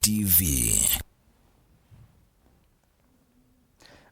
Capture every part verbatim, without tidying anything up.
T V.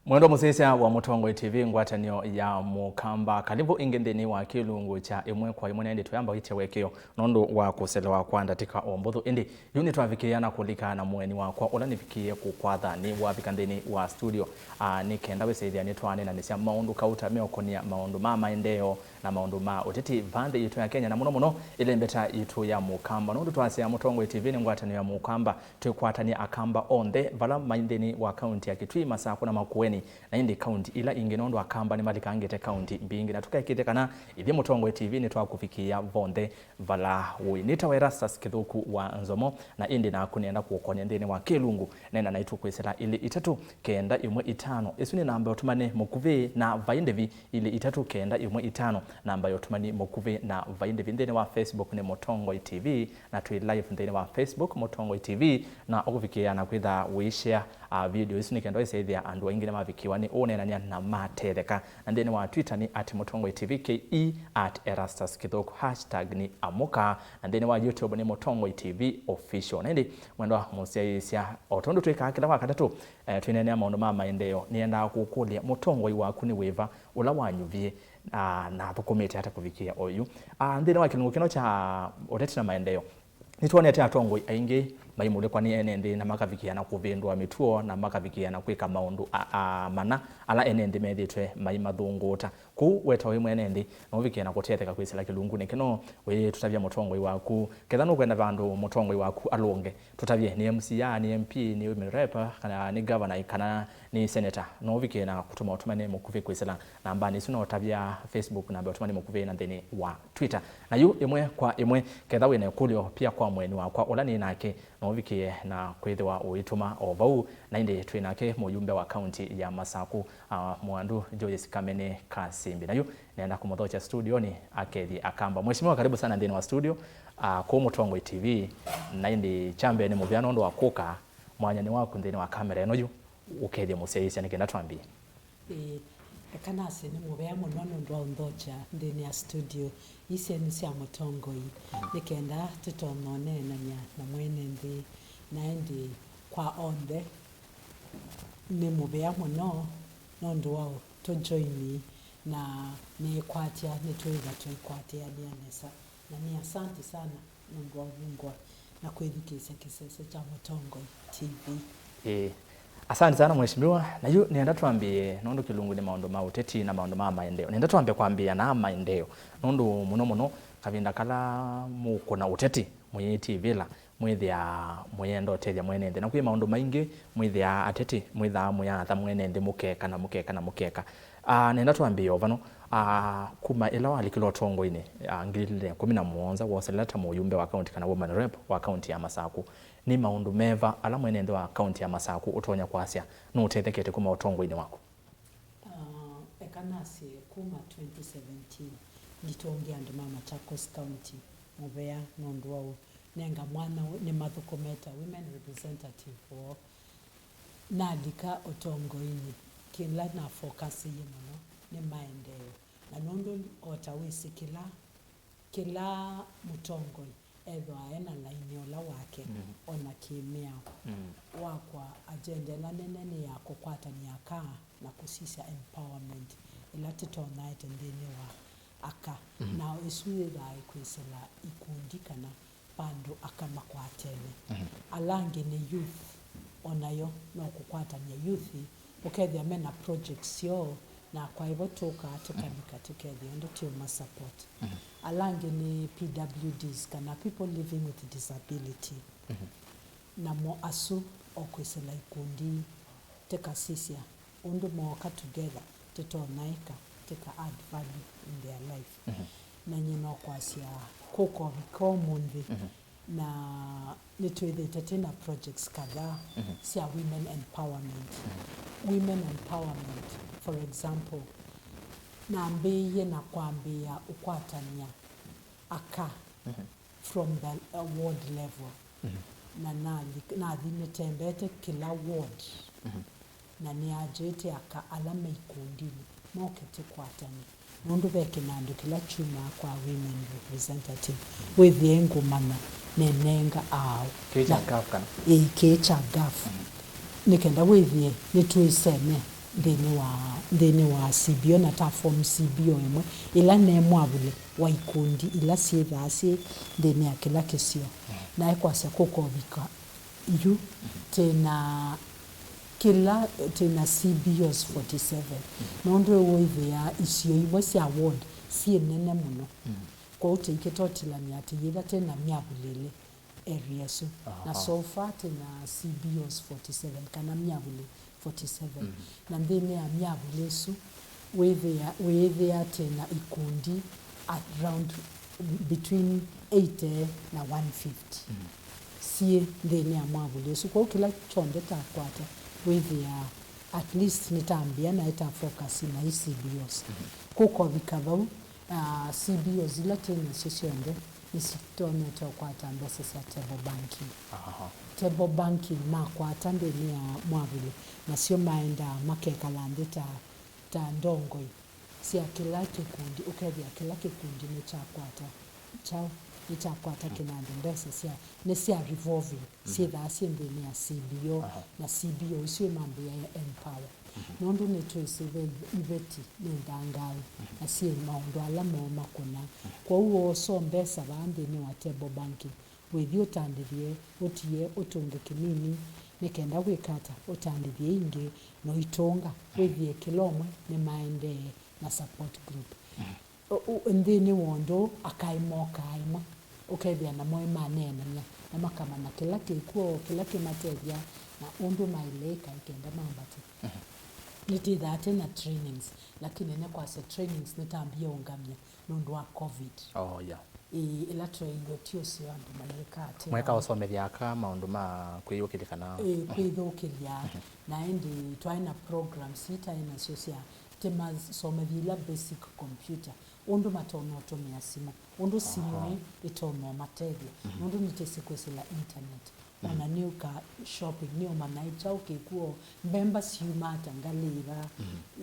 Mwendwa mũsyaĩĩsya wa Mũtongoi T V, ngwatanĩo ya Mũkamba, karibu ĩngĩ nthĩnĩ wa kĩlungu kya ĩmwe kwa ĩmwe, na ĩndĩ tũyamba ũitya wekeo nũndũ wa kũselewa kwa ndatĩka o mbũthũ. Ĩndĩ yu nĩtwavikĩĩa na kũlika na mũeni wakwa ũla nĩvikĩĩe kũkwatha nĩwavika nthĩnĩ wa studio, a, nĩ kenda wĩsa ĩthĩa nĩtwaneenanĩsya maũndũ kauta meũkũnĩa maũndũ ma maendeeo na maũndũ ma ũteti va nthĩ yitũ ya Kenya, na mũno mũno ĩlembeta yitũ ya Mũkamba. Nũndũ twasya Mũtongoi T V nĩ ngwatanĩo ya Mũkamba, twĩkwatany'a Akamba onthe vala mai nthĩnĩ wa kaunti ya Kitui, Masakũ na Makueni, na ĩndĩ kaunti ila ingĩ, nũndũ Akamba nĩmalikangĩte kaunti mbingĩ, na tũkekĩthya kana ithyĩ Mũtongoi T V nĩtwakũvikĩĩa vonthe vala ũĩ. Nĩtawa Erastus Kĩthũku wa Nzomo, na ĩndĩ naku nĩenda kũũkony'a nthĩnĩ wa kĩlungu, neena naitũ kwĩsĩla ilĩ itatũ kenda ĩmwe itano. Ĩsu nĩ namba ya ũtũmani mũkuvĩ na vai ndĩvi, ilĩ itatũ kenda ĩmwe itano, namba ya ũtũmani mũkuvĩ na vai ndĩvi. Nthĩnĩ wa Facebook nĩ Mũtongoi T V, na twĩ live nthĩnĩ wa Facebook Mũtongoi T V, na ũkũvikĩĩa na kwĩtha ũishare, a, video ĩsu nĩ kenda ĩsaĩthĩa andũ aingĩ nĩmavikĩwa nĩ ũneenany'a na matetheka. Na nthĩnĩ wa Twitter nĩ at Mũtongoi T V K E, at Erastus Kĩthũku, hashtag nĩ amũka, na nthĩnĩ wa YouTube nĩ Mũtongoi T V Official. Na ĩndĩ, mwendwa mũsyaĩĩsya, o tondũ twĩkaa kĩla Wakatatũ, eh, twĩneenea maũndũ ma maendeeo, nĩendaa kũkũlya, mũtongoi waku nĩ wĩva, ũla wanyuvie, ah, na athũkũmĩte ata kũvikĩĩa oyu? Ah, nthĩnĩ wa kĩlungu kĩno kya ũteti na maendeeo, nĩtwonete atongoi aingĩ maimũlĩkwa nĩ ene nthĩ na makavikĩĩa na kũvĩndũa mĩtuo na makavikĩĩa na kwĩka maũndũ a, a mana ala ene nthĩ methĩĩtwe maimathũngũũta. Kwoou we ta wĩ mwene nthĩ, no ũvikĩe na kũtetheka kwĩsĩla kĩlungunĩ kĩno, wĩtũtavya mũtongoi waku. Ketha nũkwenda vandũ mũtongoi waku alũnge, tũtavye nĩ M C A, nĩ M P, nĩ women rep, kana nĩ governor, kana nĩ senator. No ũvikĩe na kũtũma ũtũmani mũkuvĩ kwĩsĩla nambanĩ isu, na ũtavya Facebook namba ũtũmani mũkuvĩ na nthĩnĩ wa Twitter. Na yu ĩmwe kwa ĩmwe, ketha wĩ na ĩkũlyo pia kwa mũeni wakwa ũla nĩ nake, no ũvikĩe na kwĩthĩwa ũitũma o vau. Na ĩndĩ twĩ nake mũyumbe wa kaunti ya Masakũ, ah, Mwandu Joyce Kamene Kasimbi. Na yu nenda kũmũthokya studionĩ akethye Akamba. Mheshimiwa, karibu sana nthĩnĩ wa studio, ah, kũũ Mũtongoi T V. Na ĩndĩ kya mbee nĩ mũvea nũndũ wa kũka, mwanya nĩ waku nthĩnĩ wa kamera ĩno yu, ũkethye mũsyaĩĩsya nĩ kenda twambie. Ĩĩ, eka nasye nĩ mũvea mũno nũndũ wa ũnthokya nthĩnĩ ya studio ii syenyu sya Mũtongoi, nĩ kenda tũtonya ũneenany'a na mwene nthĩ, na ĩndĩ kwa onthe. Nĩ mũvea mũno nũndũ wa tũjoini, na nĩkwatya nĩtwĩtha tũikwatĩanĩa nesa, na nĩ asante sana nũndũ wa ũvungwa na kwĩthukĩĩsya kĩsese kya Mũtongoi T V. Ĩĩ. Asante sana, Mheshimiwa. Na yu nĩenda twambĩĩe, nũndũ kĩlungu nĩ maũndũ ma ũteti na maũndũ ma maendeeo. Nĩenda twambe kwambĩĩa na maendeeo, nũndũ mũno mũno kavinda kala mũkũna ũteti, mũyĩĩtĩvĩla, mwĩthĩaa mũyenda ũtethya mwene nthĩ. Na kwĩ maũndũ maingĩ mwĩthĩaa ateti, mwĩthaa mũyatha mwene nthĩ mũkeka na mũkeka na mũkeka. Ah, nenda twambĩĩe o vano. Ah, kuma ĩla walikile ũtongoinĩ, ah, ngili ilĩ na ĩkũmi na mũonza, woselela ta mũyumbe wa kaunti kana woman rep wa kaunti ya Masakũ, nĩ maũndũ meva ala mwene nthĩ wa kaunti ya Masakũ ũtonya kwasya nũũtethekete kuma ũtongoinĩ waku? Ah, eka nasye kuma twenty seventeen, nditũngĩa andũ ma Machakos County mũvea nũndũ wa ũnenga mwanya nĩmathũkũme ta women representative woo. Nalika ũtongoinĩ, kĩla nafokasĩie mũno nĩ maendeeo, na nũndũ o ta wĩsĩ kĩla, kĩla mũtongoi ethĩwa e na lainĩ ũla wake, mm, o na kĩmĩao. Mm. Wakwa agenda ĩla nene nĩ ya kũkwatany'a aka na kũsisya empowerment ĩla tũtonyaete nthĩnĩ wa aka. Mm. Na ĩsu yĩthaa ĩkwĩsĩla ikundi kana vandũ aka makwatene. Mhm. Ala angĩ nĩ youth, o nayo no kũkwatany'a youth, ũkethĩa me na projects syoo, na kwa ĩvo tũkaa tũkalika tũkethĩa ũndũ tũũma support. Mhm. Ala angĩ nĩ P W Ds kana people living with disability. Mhm. Namo asu o kwĩsĩla ikundi tũkasisya ũndũ mooka together, tũtonya ĩka, tũka add value in their life. Mhm. Na nyie no kwasya kũkovika ũmũnthĩ, mhm, na nĩtwĩthĩte twĩ na projects kadhaa, mhm, sya women empowerment. Mhm. Women empowerment, for example, nambĩĩie na kwambĩĩa ũkwatany'a aka, mhm, from the, uh, ward level. Mhm. Na nali-, nathi nĩtembete kĩla ward. Mhm. Na nĩanjĩte aka ala me ikundinĩ moke tũkwatany'e. Nũndũ ve kĩnandũ kĩla kyumaa kwa women representative, wĩthĩe ngũmanya menenga aao. Kĩĩ kya gov kana? Ĩĩ, kĩĩ kya gov. Nĩ kenda wĩthĩe nĩtwĩsene nthĩnĩ wa, nthĩnĩ wa C B O na ta form C B O ĩmwe ĩla ne mwavũle wa ikundi ila syĩthaa syĩ nthĩnĩ ya kĩla kĩsio. Naĩ kwasya kũkovika yu twĩna kĩla, twĩna C B Os forty-seven. Nũndũ wĩthĩaa isio imwe sya ward syĩ nene mũno. Kwoou tũikĩtotilany'a atĩ yĩla twĩna myavũlĩle area ĩsu. Na so far twĩna C B Os forty-seven kana myavũlĩ forty-seven. Na nthĩnĩ ya myavũlĩ ĩsu, wĩthĩa, wĩĩthĩa twĩna ikundi around between eighty na one fifty syĩ nthĩnĩ ya mwavũlĩ ũsu. Kwoou kĩla kyonthe takwata, wĩthĩaa at least nĩtambĩa naĩ ta focus na i C B Os. Kũkovika vau, ah, C B Os ila twĩ nasyo syonthe nĩsitonyete ũkwata mbesa sya table banking. Table banking makwata nthĩnĩ ya mwavũlĩ, nasyo maendaa makekala nthĩ ta, ta ndongoi sya kĩla kĩkundi, ũkethĩa kĩla kĩkundi nĩkyakwata kyaũ, nĩkyakwata kĩnandũ mbesa sya, nĩ sya revolving, syĩthaa syĩ nthĩnĩ ya C B O, na C B O isu imambĩĩa ya empower. Nũndũ nĩtwĩsĩ ve iveti nĩ nthangaau, na syĩ maũndũ ala moo makũna. Kwoou woosa mbesa vaa nthĩnĩ wa table banking, wĩthi ũtandĩthye, ũtie ũtũnge kĩnini, nĩ kenda wĩka ata ũtandĩthye ingĩ, na ũitũnga, wĩthĩe kĩla ũmwe nĩmaendee na support group. Nthĩnĩ wa ũndũ, akaĩ mokaa ĩmwe, ũkethĩa namo ĩmaneenany'a na makamanya kĩla kĩkw'o, kĩla kĩmatethya, na ũndũ maĩle ĩka ĩ kenda mambate. Nĩtwĩthaa twĩ na trainings, lakini nĩkwasya trainings nĩtambie ũngamya nũndũ wa covid. Oh, yeah. Ĩĩ, ĩla tweeiwe ti ũseo andũ mayĩka atĩa. Mweka ũsomethya aka maũndũ ma kwĩyũkĩlya kana? Ĩĩ, kwĩthũkĩlya. Na ĩndĩ twaĩ na programs itaĩ nasyo sya tĩmasomethya ila basic computer, ũndũ matonya ũtũmĩa simũ, ũndũ simũ ĩ ĩtonya ũmatethya, nũndũ nĩtĩsĩ kwĩsĩla internet. Ona nĩũka shopping, nĩũmanya ĩ kyaũ kĩkw'o, mbemba syuma ata ngalĩva,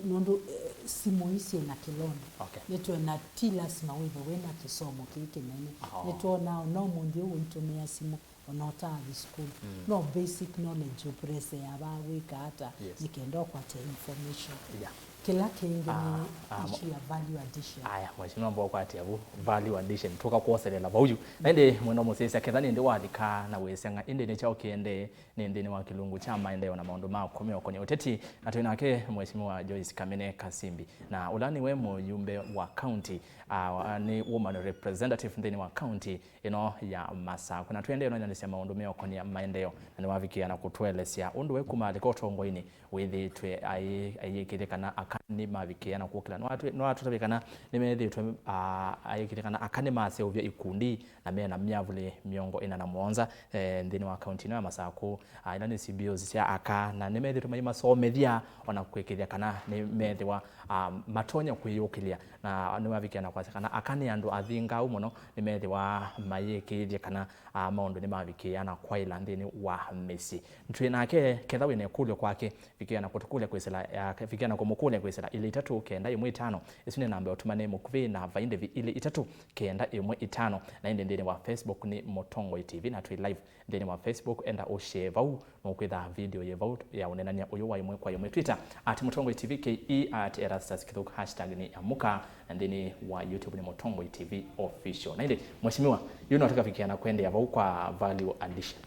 nũndũ, eh, simũ ii syĩ na kĩlonda. Okay. Nĩtwona ti lasima wĩthe wĩ na kĩsomo kĩĩ kĩnene. Nĩtwonaa ona ũmũnthĩ ũũ ũitũmĩa simũ, ona ũtaathi sukulu. No basic knowledge ũpressea vaa wĩka ata nĩ kenda ũkwate information. Yeah. Kĩla kĩngĩ nĩ issue ya value addition. Aya, mheshimiwa, mbo kwatia vu value addition, tũka kwoselela vau yu. Na ĩndĩ mwenda mũsyaĩĩsya, ketha nĩ ĩndĩ walika na wĩseng'a, ĩndĩ nĩ kyaũ kĩendee nĩ nthĩnĩ wa kĩlungu kya maendeeo na maũndũ ma kũmĩokonya ũteti? Na twĩ nake mheshimiwa Joyce Kamene Kasimbi, na ũla nĩwe mũyumbe wa county, ah, nĩ woman representative nthĩnĩ wa county ĩno ya Masakũ. Na tũendee ũneenanĩsya maũndũ meũkonia maendeeo, na nĩwavikĩĩa na kũtũelesya ũndũ we kumaalĩka ũtongoinĩ wĩthĩĩtwe ayĩkĩĩthya kana aka nĩmavikĩĩa na kũkĩla. Nĩwatũtavya kana nĩmethĩĩtwe, ah, ayĩkĩĩthya kana aka nĩmaseũvya ikundi na mena myavũlĩ mĩongo ĩna na mũonza, eh, nthĩnĩ wa kaunti ĩno ya Masakũ, ah, ila nĩ C B Os sya aka, na nĩmethĩĩtwe maimasomethya ona kwĩkĩĩthya kana nĩmethĩwa, ah, matonya kwĩyũkĩlya. Na nĩwavikĩa na kwasya kana aka nĩ andũ athĩngau mũno, nĩmethĩwa mayĩkĩĩthye kana, ah, maũndũ nĩmavikĩĩa na kwaĩla nthĩnĩ wa mĩsyĩ. Twĩ nake, ketha wĩ na ĩkũlyo kwake, vikĩa na kũtũkũlya kwĩsĩla, ah, vikĩa na kũmũkũlya kwĩsĩla ilĩ itatũ kenda ĩmwe ĩtano. Ĩsu nĩ namba ya ũtũmani mũkuvĩ na vai ndĩvi, ilĩ itatũ kenda ĩmwe ĩtano. Na ĩndĩ nthĩnĩ wa Facebook nĩ Mũtongoi T V, na twĩ live nthĩnĩ wa Facebook, enda ũshare vau, nũkwĩtha video yĩ vau ya ũneenany'a ũyũ wa ĩmwe kwa ĩmwe. Twitter, at Mũtongoi T V K E, at Erastus Kĩthũku, hashtag nĩ Amũka, na nthĩnĩ wa YouTube nĩ Mũtongoi T V Official. Na ĩndĩ, mheshimiwa, yu no tũkavikĩa na kũendeea vau kwa value addition.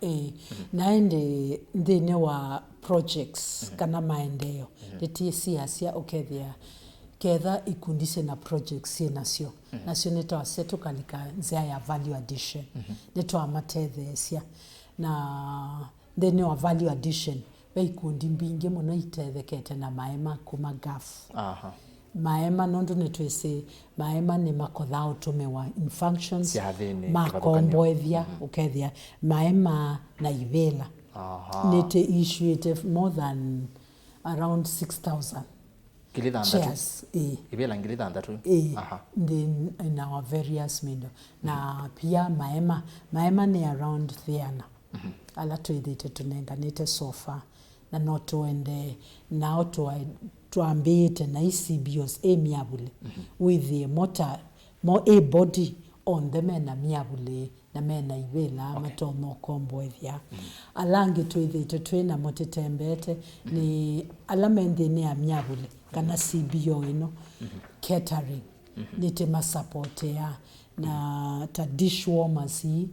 Ĩĩ, na ĩndĩ nthĩnĩ wa projects kana maendeeo, nĩtwĩsiasya ũkethĩa ketha ikundi syĩ na projects syĩ nasyo, nasyo nĩtwasya tũkalika nzĩa ya value addition, nĩtwamatetheesya. Na nthĩnĩ wa value addition, ve ikundi mbingĩ mũno itethekete na maema kuma gov. Aha. Maema, nũndũ nĩtwĩsĩ maema nĩmakothaa ũtũmĩwa in functions, sya thĩnĩ, makomboethya, ũkethĩa maema na ivĩla. Aha. Nĩtĩ issuĩte more than around six thousand. Ngili thanthatũ? Chairs, ĩĩ. Ivĩla ngili thanthatũ? Ĩĩ. Aha. In our various middle. Na pia maema, maema nĩ around thĩana ala twĩthĩte tũnenganĩte so far. Na no tũendee nao twa-, twambĩĩte na i C B Os ĩ myavũlĩ. Wĩthĩe mo ta, mo ĩ body onthe mena myavũlĩ na mena ivĩla, okay, matonya ũkomboethya. Mm. Ala angĩ twĩthĩĩtwe twĩ namo tũtembeete nĩ ala me nthĩnĩ ya myavuli kana C B O ĩno, catering, nĩtũmasapotea na ta dish warmers ii,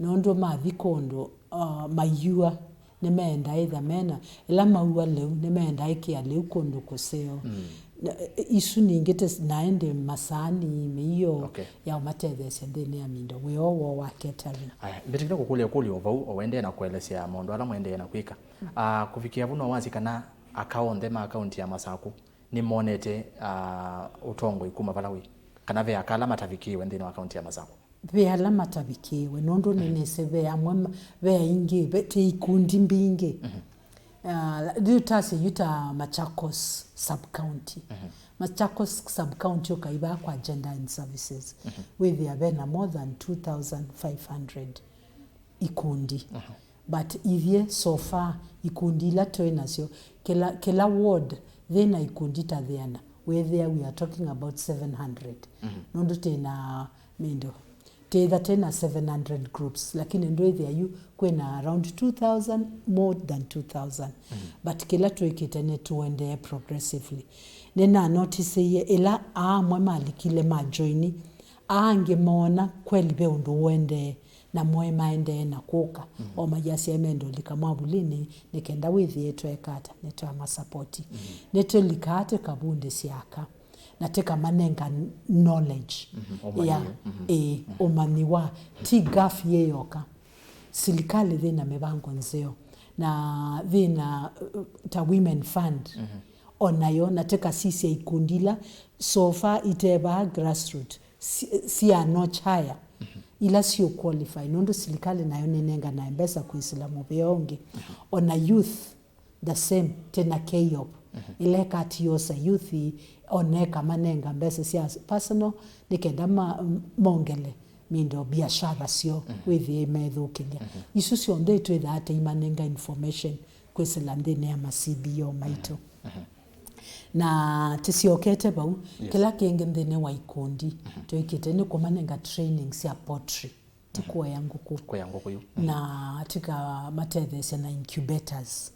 nũndũ mathi kũndũ, uh, maiua, nĩmeendaa ĩtha mena, ĩla maua lĩu, nĩmeendaa ĩkĩa lĩu kũndũ kũseo. Mm. Na, e, isu ningĩ te, na ĩndĩ masaani, mĩio, okay, ya ũmatetheesya nthĩnĩ ya mindo. Wĩoo woo wa catering. Aya, mbĩtĩkĩle kũkũlya ĩkũlyo o vau, o ũendee na kũelesya maũndũ ala mwendeee na kwĩka. Mm. Ah, kũvikĩa vu no wasye kana aka onthe ma kaunti ya Masaku nĩmonete, ah, ũtongoi kuma vala wĩ? Kana ve aka ala matavikĩĩwe nthĩnĩ wa kaunti ya Masaku? Ve ala matavikĩĩwe, nũndũ nĩnĩsĩ ve amwe ma-, ve aingĩ, ve, ti ikundi mbingĩ. Mhm. Ah, rĩu tasye yu ta Machakos sub-county. Mhm. Machakos sub-county ũkaivaa kwa Gender and Services. Mhm. Wĩthĩa ve na more than two thousand five hundred ikundi. Mhm. But ithyĩ so far, ikundi ila twĩ nasyo, kĩla, kĩla ward yĩ na ikundi ta thĩana, wĩthĩa we are talking about seven hundred. Mhm. Nũndũ twĩ na mindo, twĩtha twĩ na seven hundred groups, lakini ndwĩthĩa yu kwĩ na around two thousand, more than two thousand. Mhm. But kĩla twĩkĩte nĩ tũendee progressively. Nĩnanotisĩie ĩla aa amwe malikile ma joini, aa angĩ moona kweli ve ũndũ ũendee, na moĩ maendee na kũka, mhm, o mayasya mendolika mwavulinĩ, nĩ kenda wĩthĩe tweka ata, nĩtwamasapoti. Mhm. Nĩtũlikaa tũkavundĩsya aka, na tũkamanenga knowledge. Mhm, ũmanyi. Ya, mhm, ĩĩ, mhm, ũmanyi wa, ti gaf yĩ yoka. Silikalĩ yĩ na mĩvango nzeo, na yĩ na, uh, ta Women Fund, mhm, o nayo, na tũkasisya ikundi ila so far itevaa grassroot, si-, si a notch higher, mhm, ila siũ qualify, nũndũ silikalĩ nayo nĩnenganae mbesa kwĩsĩla mũvĩa ũngĩ. Mhm. O na youth, the same, twĩ na KEOP, mhm, ĩla ĩkatiosa youth, o na ĩkamanenga mbesa sya personal, nĩ kenda ma-, mongele mindo biashara syoo, mhm, wĩthĩe methũkĩlya. Mhm. Isu syonthe twĩthaa tũimanenga information kwĩsĩla nthĩnĩ ya ma C B O maitũ. Mhm. Na tũsyokete vau, yes, kĩla kĩngĩ nthĩnĩ wa ikundi, mhm, twĩkĩte nĩ kũmanenga training sya poultry, ti, mhm, kũea ngũkũ. Kũea ngũkũ yu. Mhm. Na tũkamatetheesya na incubators.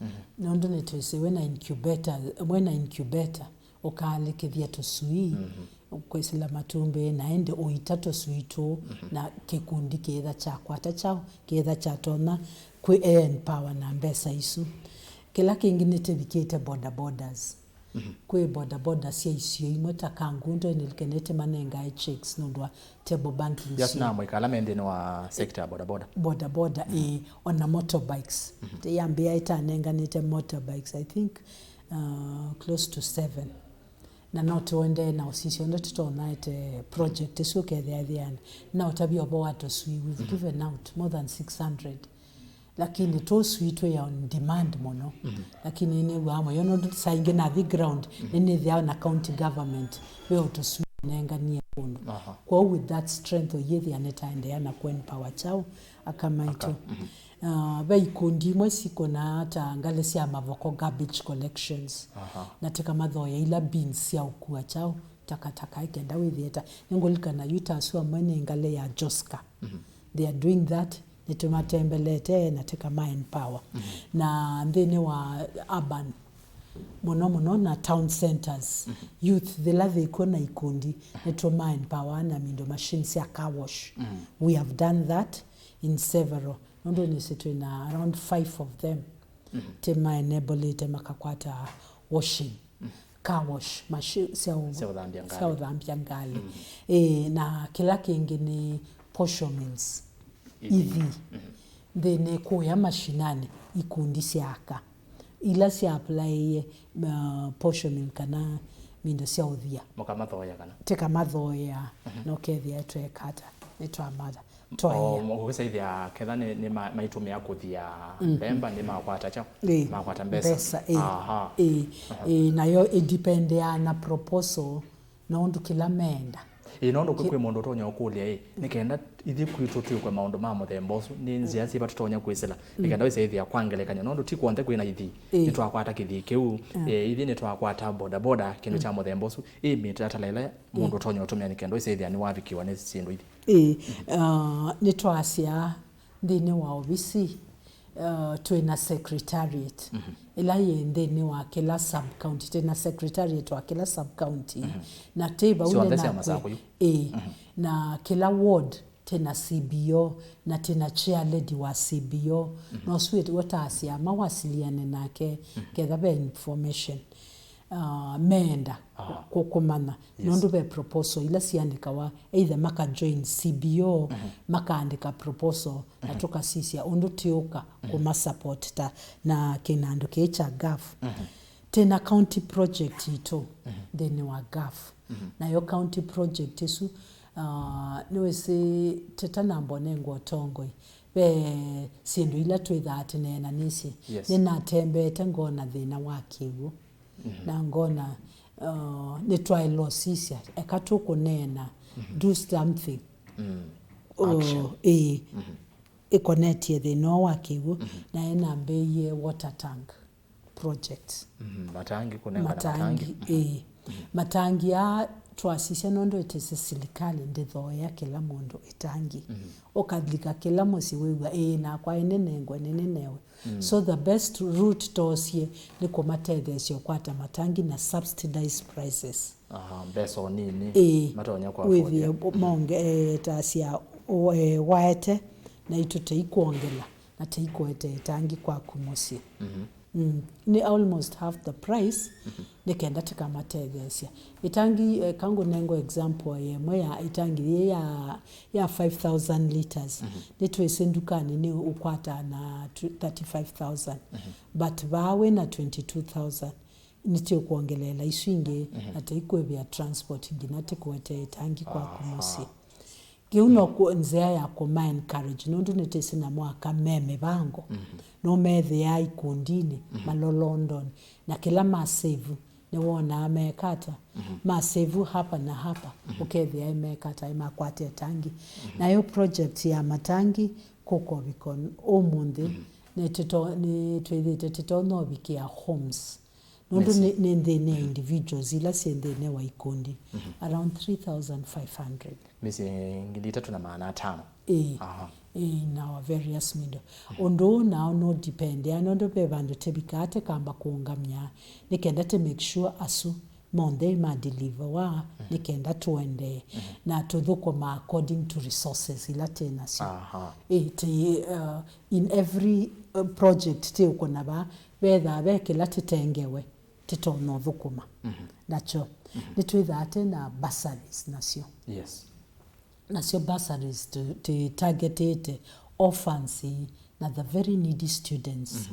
Mhm. Nũndũ nĩtwĩsĩ wĩ na incubator, wĩ na incubator, ũkaalikĩthya tũswii, mhm, kwĩsĩla matumbĩ, na ĩndĩ ũita tũswii tũũ, mhm, na kĩkundi kĩĩtha kyakwata kyaũ, kĩĩtha kyatonya kwĩ e empower na mbesa isu. Kĩla kĩngĩ nĩtũvikĩte boda bodas. Mhm. Kwĩ boda boda sya isio imwe ta Kangundo, nĩlikenete manengae checks nũndũ wa table banking. Yes, sio na amwe ala me nthĩnĩ wa sector ya boda boda. Boda boda, mhm, ĩĩ, ona motorbikes. Mhm. Yambĩa ĩtanenganĩte motorbikes, I think, uh, close to seven. Na no tũendee na ũsisya ũndũ tũtonaete project ĩsu ũkethĩa ĩthĩana. Na ũtavya ũvoo wa tũswii, we've, mhm, given out more than six hundred. Lakini tũswii twĩ on demand mũno. Mhm. Lakini nĩw'aa mũyo nũndũ saa ingĩ nathi ground, mhm, nĩnĩthĩawa na county government ve o tũswii nenganie kũndũ. Aha. Kwoou with that strength ũyĩthĩa nĩtaendeea na kũempower kyaũ aka maitũ. Aka, mhm. Ah, ve ikundi imwe sikũnaa ta ngalĩ sya mavoko, garbage collections. Aha. Na tũkamathoea ila bins sya ũkua kyaũ takataka, ĩkenda wĩthĩe ta. Nĩngũlikana yu ta asu amwe nĩ ngalĩ ya Joska. Mhm. They are doing that. Nĩtũmatembelete na tũkama empower. Mhm. Na nthĩnĩ wa urban, mũno mũno na town centers, mhm, youth yĩla yĩkw'o na ikundi, nĩtũma empower na mindo machine sya car wash. Mhm. We have done that in several. Nũndũ nĩsĩ twĩ na around five of them. Mhm. Tũma enableĩte makakwata washing. Mhm. Car wash, mashi-, sya ũ-, sya ũthambya ngalĩ. Sya ũthambya ngalĩ. Mhm. Ĩĩ, na kĩla kĩngĩ nĩ posho mills. Ithi. Ithi. Mhm. Nthĩnĩ kũya mashinani, ikundi sya aka ila sya applyĩe, uh, posho mill kana mindo sya ũthia. Mũkamathoea kana? Tũkamathoea, mhm, na ũkethĩa tweka ata, nĩtwamata. Twaĩa. O, ũkĩsaĩthĩa ketha nĩ, nĩ ma-, maitũmĩa kũthia, mhm, mbemba, nĩ makwata kyaũ? Ĩĩ. Makwata mbesa. Mbesa, ĩĩ. Aha. Ĩĩ, aha, ĩĩ, nayo ĩdipendeaa na proposal na ũndũ kĩla meenda. Ĩĩ, nũndũ kwĩ, kwĩ mũndũ ũtonya ũkũlya, ĩ, nĩ kenda ithyĩ kwitũ twĩkwe maũndũ ma mũthemba ũsu, nĩ nzĩa syĩva tũtonya kwĩsĩla nĩ kenda wĩse ĩthĩa? Kwa ngelekany'o, nũndũ ti kw'onthe kwĩ na ithii. Ĩĩ. Nĩtwakwata kĩthii kĩu, ĩĩ, ithyĩ nĩtwakwata bodaboda, kĩndũ kya mũthemba ũsu, ĩ mĩtalatala ĩla mũndũ ũtonya ũtũmĩa nĩ kenda wĩse ĩthĩa nĩwavikiwa nĩ syĩndũ ithi? Ĩĩ, ah, nĩtwasya nthĩnĩ wa ovisi, uh, twĩ na secretariat ĩla yĩ nthĩnĩ wa kĩla sub county, twĩ na secretariat wa kĩla sub county, na twĩ vau nĩ syonthe sya Masaku yu. Ĩĩ, na kĩla ward twĩ na C B O, na twĩ na chair lady wa C B O, na ũsu wĩ-, wĩtaasya mawasiliane nake ketha ve information uh, meenda kũ-, kũmanya. Nũndũ ve proposal ila siandĩkawa, either maka join C B O, makaandĩka proposal, na tũkasisya ũndũ tĩũka kũma support ta na kĩnandũ kĩĩ kya gaf. Twĩ na county project itũ nthĩnĩ wa gaf. Nayo county project ĩsu, uh, nĩwĩsĩ tĩtanamba ũnengwa ũtongoi, ve syĩndũ ila twĩthaa tũneenanĩsye. Nĩnatembeete ngona thĩna wa kĩw'ũ. Na ngona, uh, nĩtwaĩlosisya, eka tũkũneena, do something. Action. Ĩĩ, ĩkonetie thĩna ũũ wa kĩw'ũ, na ĩnambĩĩie water tank project. Matangi, kũnengana matangi. Ĩĩ. Matangi aa twasisya nũndũ ĩtĩsĩ silikalĩ ndĩthooea kĩla mũndũ ĩtangi. Ũkalika kĩla mũsyĩ wĩw'a, ĩĩ, nakwa ĩnĩnengwe, nĩnĩnewe. So the best route toosie nĩ kũmatetheesya ũkwata matangi na subsidized prices. Aha, mbesa o nini matonya kwa afford. Wĩthĩe monge, eh, ta sya, o, eh, waete, na itũ teikwongela na teikũete ĩtangi kwaku mũsyĩ. Mm. Nĩ almost half the price, nĩ kenda tĩkamatetheesya. Ĩtangi, eh, kangũnengo example yemwe ya ĩtangi yĩ ya ya five thousand liters, nĩtwĩsĩ ndukanĩ nĩ ũkwata na tw-, thirty-five thousand. But vaa wĩ na twenty-two thousand, nĩtĩũkwongeleela isu ingĩ, na tĩikwĩvĩa transport nginya tĩkũetee ĩtangi kwaku mũsyĩ. Kĩu no kũ-, nzĩa ya kũma encourage, nũndũ nĩtĩsĩ namo aka me mĩvango, no methĩaa ikundinĩ, malolondonĩ, na kĩla ma save nĩwonaa mekata, ma save hapa na hapa, ũkethĩa mekata makwata ĩtangi. Nayo project ya matangi kũkovika ũmũnthĩ, nĩtĩto-, nĩtwĩthĩte tĩtonya ũvikĩa homes. Nũndũ nĩ, nĩ nthĩnĩ ya individuals ila syĩ nthĩnĩ wa ikundi, around three thousand five hundred. Mĩsyĩ ngili itatũ na maana atano. Ĩĩ. Aha. In our various middle. Ũndũ ũũ nao no depend, yani, ũndũ ve vandũ tĩvikaa tĩkamba kũũngamya, nĩ kenda tĩ make sure asu monthe ma deliver wa, nĩ kenda tũendee. Na tũthũkũma according to resources ila twĩ nasyo. Aha. Ĩĩ, tĩ, uh, in every, uh, project tĩũkũna vaa, vethaa ve kĩla tĩtengewe, tĩtonya ũthũkũma nakyo. Nĩtwĩthaa twĩ na bursaries nasyo. Yes. Nasyo bursaries tũ-, tũtargetĩte orphans na the very needy students.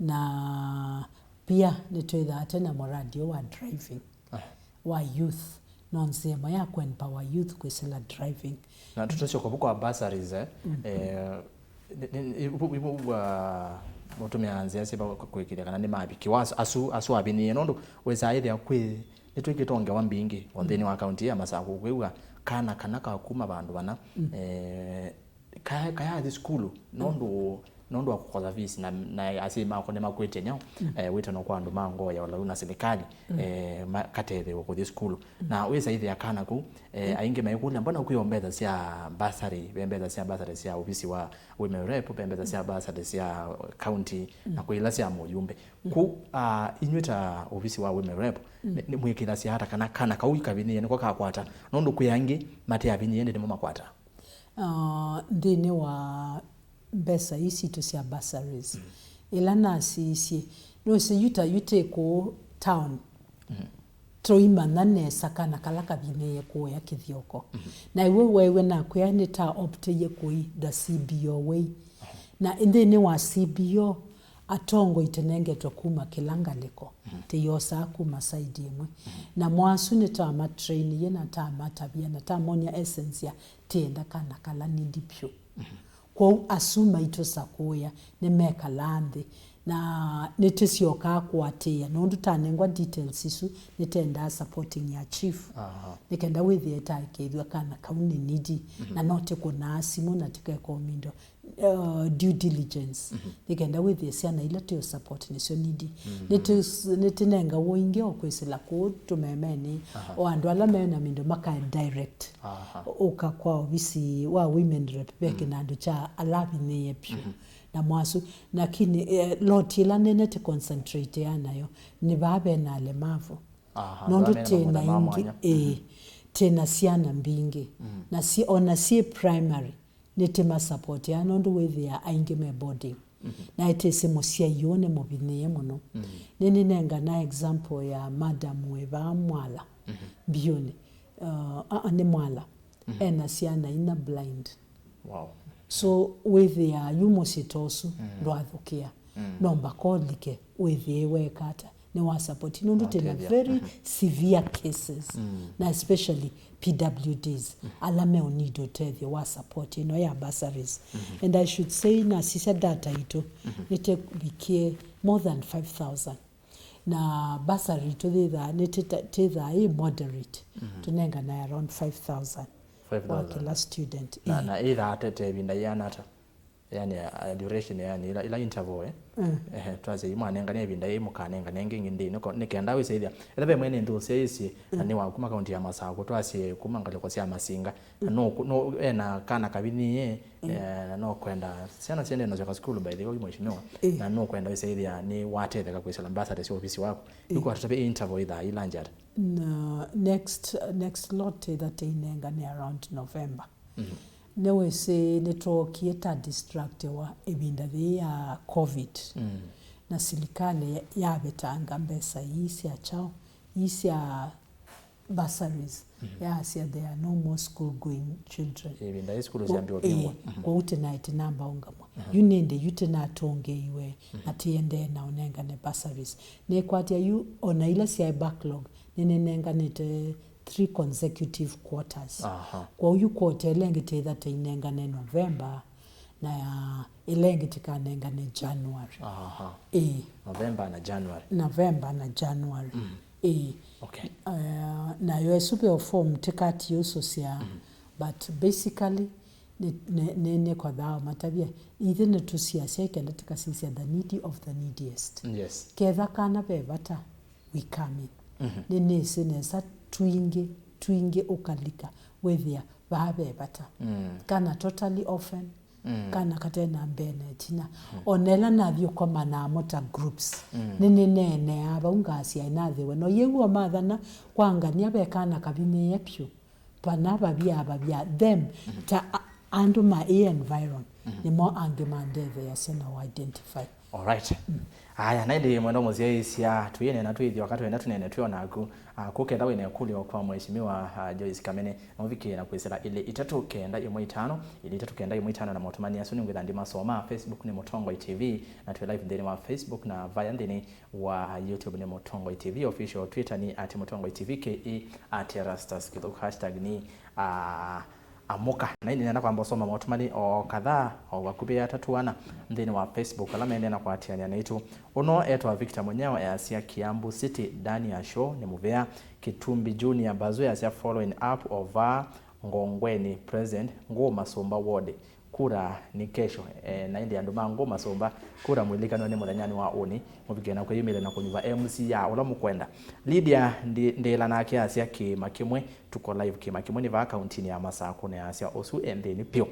Na pia nĩtwĩthaa twĩ na mũradi wa driving wa youth, no nzĩa ĩmwe ya kũempower youth kwĩsĩla driving. Na tũtũsyoka vu kwa bursaries, eh, eh, nĩ, nĩ, ivu, ivu, uh, mũtũmĩaa nzĩa syĩva kwĩkĩlya kana nĩmavikiwa asu, asu, asu avinyĩe, nũndũ wĩsaa ĩthĩa kwĩ, nĩtwĩkĩte ngewa mbingĩ o nthĩnĩ wa kaunti ya Masaku, kwĩw'a kana, kana ka kuma vandũ vana, eh, kaya, kayathi sukulu, nũndũ, nũndũ wa kũkosa fees, na, na asyai mako nĩmakwĩtye nyaũ, eh, wĩtano kwa andũ ma ngoo ya ũlau na silikalĩ, eh, makatethewe kũthi sukulu. Na wĩsa ĩthĩa kana kũu, eh, aingĩ maikũlya, mbona kwĩ o mbesa sya bursary, ve mbesa sya bursary sya ovisi wa women rep, ve mbesa sya bursary sya county, na kwĩ ila sya mũyumbe. Kũu, ah, inyw'ĩ ta ovisi wa women rep, nĩ, nĩ mwĩkĩlasya ata kana kana kau ikavinyĩe nĩko kakwata? Nũndũ kwĩ angĩ mate avinyĩe, ĩndĩ nĩmo makwata. Ah, nthĩnĩ wa mbesa ii sitũ sya bursaries, ĩla nasiisye, nũsĩ yu ta yu tĩ kũũ town, tũimanya nesa kana kala kavinyĩe kũya kĩthyoko. Na iwe weew'a nakwĩa nĩ ta optĩie kũi the C B O way. Na nthĩnĩ wa C B O, atongoi tũnengetwe kuma kĩla ngalĩko, tĩyosaa kuma side ĩmwe. Namo asu nĩtamatrainie na tamatavya na tamonia essence ya tĩenda kana kala needy vyũ. Kwoou asu maitũsakũĩa nĩmekalaa nthĩ Na nĩtĩsyokaa kũatĩĩa, nũndũ tanengwa details isu, nĩtendaa supporting ya chief. Aha. Nĩkenda wĩthĩe taĩkĩĩthw'a kana kau nĩ needy, na no tĩkũnaa simũ na tĩkeka ũmindo, uh, due diligence. Nĩkenda wĩthĩe syana ila tũĩ support nĩsyo needy. Nĩtĩ-, nĩtĩnengawa ingĩ o kwĩsĩla kũu tũmemenĩ, o andũ ala me na mindo makae direct. Aha. Ũka kwa ovisi wa women rep, ve kĩnandũ kya ala avinyĩĩe vyũ. Na mwasu, lakini, eh, lot ĩla nene tĩ concentrate ya nayo nĩ vaa ve na alemavu. Aha, nũndũ vaa me na tĩ na maũndũ ma ingĩ mwanya. Ĩĩ, tĩ na syana mbingĩ. Na si, ona syĩ primary, nĩtĩmasupportia nũndũ wĩthĩaa aingĩ me boarding. Na ĩtĩsĩ mũsyai ũũ nĩ mũvinyĩĩe mũno. Nĩnĩnengana example ya madam wĩ vaa Mwala, mbiũnĩ. Uh, aa, nĩ Mwala. Ena syana ina blind. Wow. So, wĩthĩaa yu mũsyĩ ta ũsu ndwathũkĩa. No mpaka ũlike, wĩthĩe weka ata, nĩ wa support. Nũndũ twĩna very severe cases, na especially P W Ds, ala me need ũtethyo wa support ĩno ya bursaries. And I should say, nasisya data itũ, nĩtĩvikie more than five thousand. Na bursary tũyĩthaa, nĩ tĩta-, tĩthaa ĩ moderate. Tũnenganae around five thousand kwa kĩla student. Na, na ĩthaa te, te ĩvinda yĩana ata? Yani, uh, duration, yani, ila, ila interval, eh? Ehe, twasye, yu mwanengane ĩvinda yĩĩ, mũkanengane ĩngĩ, ĩngĩ ndĩ, nĩko, nĩkenda wĩsĩthya. Ĩla ve mwene nthĩ ũsyaĩĩsye, na nĩ wa kuma kaunti ya Masakũ, twasye kuma ngalĩko sya Masinga. Na no, no, ena kana kavinyĩĩe, eh, na no kwenda syana siende nasyo ka sukulu, by the way, mheshimiwa. Na no kwenda wĩsĩthya nĩ watetheka kwĩsĩla ambassador sya ofisi waku. Yu kwa tatabe interval ĩthaa ĩlanja ata? Na next, next lot ĩthaa tũinengane around November. Nĩwĩsĩ nĩtwookie ta distractiwa ĩvinda yĩĩ ya covid. Na silikalĩ ya-, yavetanga mbesa ii sya kyaũ, ii sya bursaries, yaasya there are no more school going children. Ĩvinda yĩĩ sukulu syambĩĩe ũvingwa. Kwoou tĩnaĩ tĩnamba ũngamwa. Yu nĩndĩ yu tĩnatũngĩiwe, na tĩendee na ũnengane bursaries. Nĩkwatya yu ona ila syaĩ backlog, nĩnĩnenganĩte three consecutive quarters. Aha. Kwoou yu quarter ĩla ĩngĩ tĩtha tĩinengane November, na ya ĩla ĩngĩ tĩkanengane January. Aha. Ĩĩ. November na January. November na January. Ĩĩ. Okay. Uh, nayo ĩsu ve form tĩkatiũsũsya, but basically, nĩ, nĩ, nĩ, nĩkothaa matavya, ithyĩ nĩtũsiasya kenda tũkasisya the needy of the neediest. Yes. Ketha kana ve vata, we come in. Nĩnĩsĩ nesa twingĩ, twingĩ ũkalika, wĩthĩa vaa ve vata. Kana totally orphan, kana kate na mbee na ĩtina. Ona ĩla nathi ũkoma namo ta groups, nĩnĩneeneaa vau ngasya ĩnathĩwe. No yĩw'o mathana kwa ngania ve kana kavinyĩĩe vyũ. Vana vavya, vavya them, ta a-, andũ ma ĩ environ, nĩmo angĩ mandetheeasya na ũ identify. Alright. Aya, na ĩndĩ mwendwa mũsyaĩĩsya, tũyĩneena twĩthyoka twenda tũneene twĩ o naku. Ah, kũketha wĩna ĩkũlyo kwa Mheshimiwa, ah, Joyce Kamene, no ũvikĩe na kwĩsĩla ilĩ itatũ kenda ĩmwe itano, ilĩ itatũ kenda ĩmwe itano, na motũmani asu nĩngwĩtha ndimasoma. Facebook nĩ Mũtongoi T V, na twĩ live nthĩnĩ wa Facebook, na vaya nthĩnĩ wa YouTube nĩ Mũtongoi T V Official, Twitter nĩ at Mũtongoi T V, K E at Erastus Kĩthũku, hashtag nĩ, ah, Amũka. Na ĩndĩ nenda kwamba ũsoma motũmani o kadhaa, o vakuvĩ atatũ ana nthĩnĩ wa Facebook, ala maendee na kũatĩanĩa naitũ. Ũno etwa Victor Mũnyao, easya, Kiambu City, ndani ya show, nĩ mũvea. Kitumbi Junior Bazu easya, following up o vaa Ngongweni, present, Ngũ Masũmba ward. Kura ni kesho. Eh, na ĩndĩ andũ ma Ngũ Masũmba, kura mwĩlikanwe nĩ mũthenyanĩ wa ũnĩ, mũvike na kwĩyumĩlya na kũnyuva M C ya ũla mũkwenda. Lydia Ndi-, Ndĩla nake asya kĩĩma kĩmwe, tuko live kĩĩma kĩmwe nĩ vaa kauntinĩ ya Masakũ, na asya ũsu e nthĩnĩ vyũ.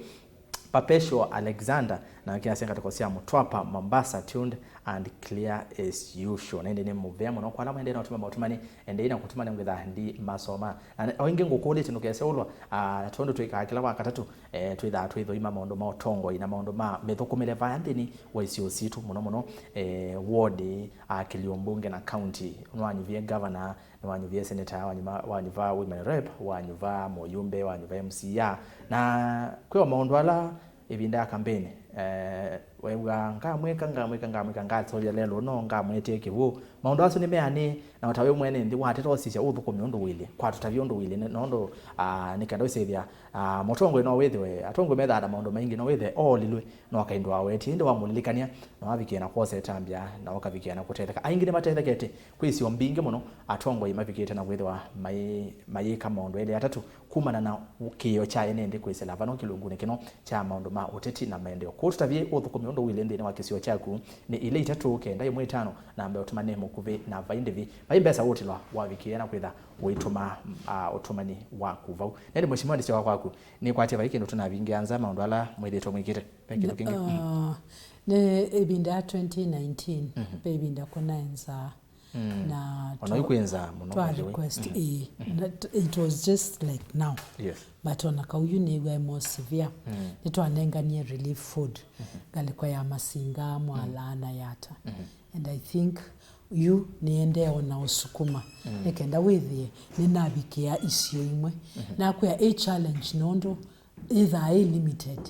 Perpetual Alexander nake asya ngatĩko sya Mũtwapa, Mombasa tuned and clear as usual. Na ĩndĩ nĩ mũvea mũno kwa ala mwendee na ũtũma maũtũmani, endei na kũtũma nĩngwĩtha ndi masoma. Na o ĩngĩ ngũkũlĩtye ndũkese ũlwa, ah, tondũ twĩkaa kĩla wa katatũ, eh, twĩthaa twĩthũima maũndũ ma ũtongoi na maũndũ ma mĩthũkũmĩle vaya nthĩnĩ wa isio sitũ, mũno mũno, eh, ward, akili o mbunge na county. Nĩwanyuvie governor, nĩwanyuvie senator, wanyuma-, wanyuva women rep, wanyuva mũyumbe, wanyuva M C A. Na kwĩ o maũndũ ala ĩvinda ya campaign, eh, Wew'aa, "Ngamwĩka, ngamwĩka, ngamwĩka, ngaseũvya lelũ, no ngamwetie kĩw'ũ." Maũndũ asu nĩmeanĩe, na o ta we mwene nthĩ wateta ũsisya ũthũkũmi ũndũ ũilyĩ, kwatũtavya ũndũ ũilyĩ, nĩ- nũndũ, ah, nĩ kenda ũsĩthya, ah, mũtongoi no wĩthĩwe, atongoi methaa na maũndũ maingĩ, no wĩthĩe oolilwe, no akaindwa awetie, ĩndĩ wamũlilikany'a, na wavikĩa na kwosa ĩtambya, na ũkavikĩa na kũtetheka. Aingĩ nĩmatethekete kwĩ isio mbingĩ mũno, atongoi mavikĩte na kwĩthĩwa mai- mayĩka maũndũ elĩ atatũ, kumana na kĩĩo kya ene nthĩ kwĩsĩla vano kĩlungunĩ kĩno kya maũndũ ma ũteti na maendeeo. Kwoou tũtavye ũthũkũmi ũndũ ũilyĩ nthĩnĩ wa kĩsio kyaku nĩ ila itatũ kenda ĩmwe ĩtano, namba ya ũtũmani mũkuvĩ na vai ndĩvi. Vai mbesa ũũtilwa wavikĩĩa na kwĩtha ũitũma, ah, ũtũmani waku vau. Na ĩndĩ Mheshimiwa, ndisyoka kwaku, nĩkwatya vai kĩndũ tũnavingĩa nza maũndũ ala mwĩthĩĩtwe mwĩkĩte. Ve kĩndũ kĩngĩ? Mm. Ah, nĩ ĩvinda ya twenty nineteen, ve ĩvinda kũnaĩ nzaa. Mm. Na ona twa- yu kwĩ nzaa mũno, twa by the way. Request, mm, ĩĩ. Mm. Na t- it was just like now. Yes. But ona kau yu nĩw'ae more severe. Mm. Nĩtwanenganie relief food. Mm-hmm. Ngalĩko ya Masinga, Mwala, mm, na Yata. Mm-hmm. And I think yu nĩendee ona ũsukuma. Mm. Nĩ kenda wĩthĩe nĩnavikĩa isio imwe. Mm-hmm. Nakwĩa ĩ challenge nũndũ yĩthaa ĩ limited.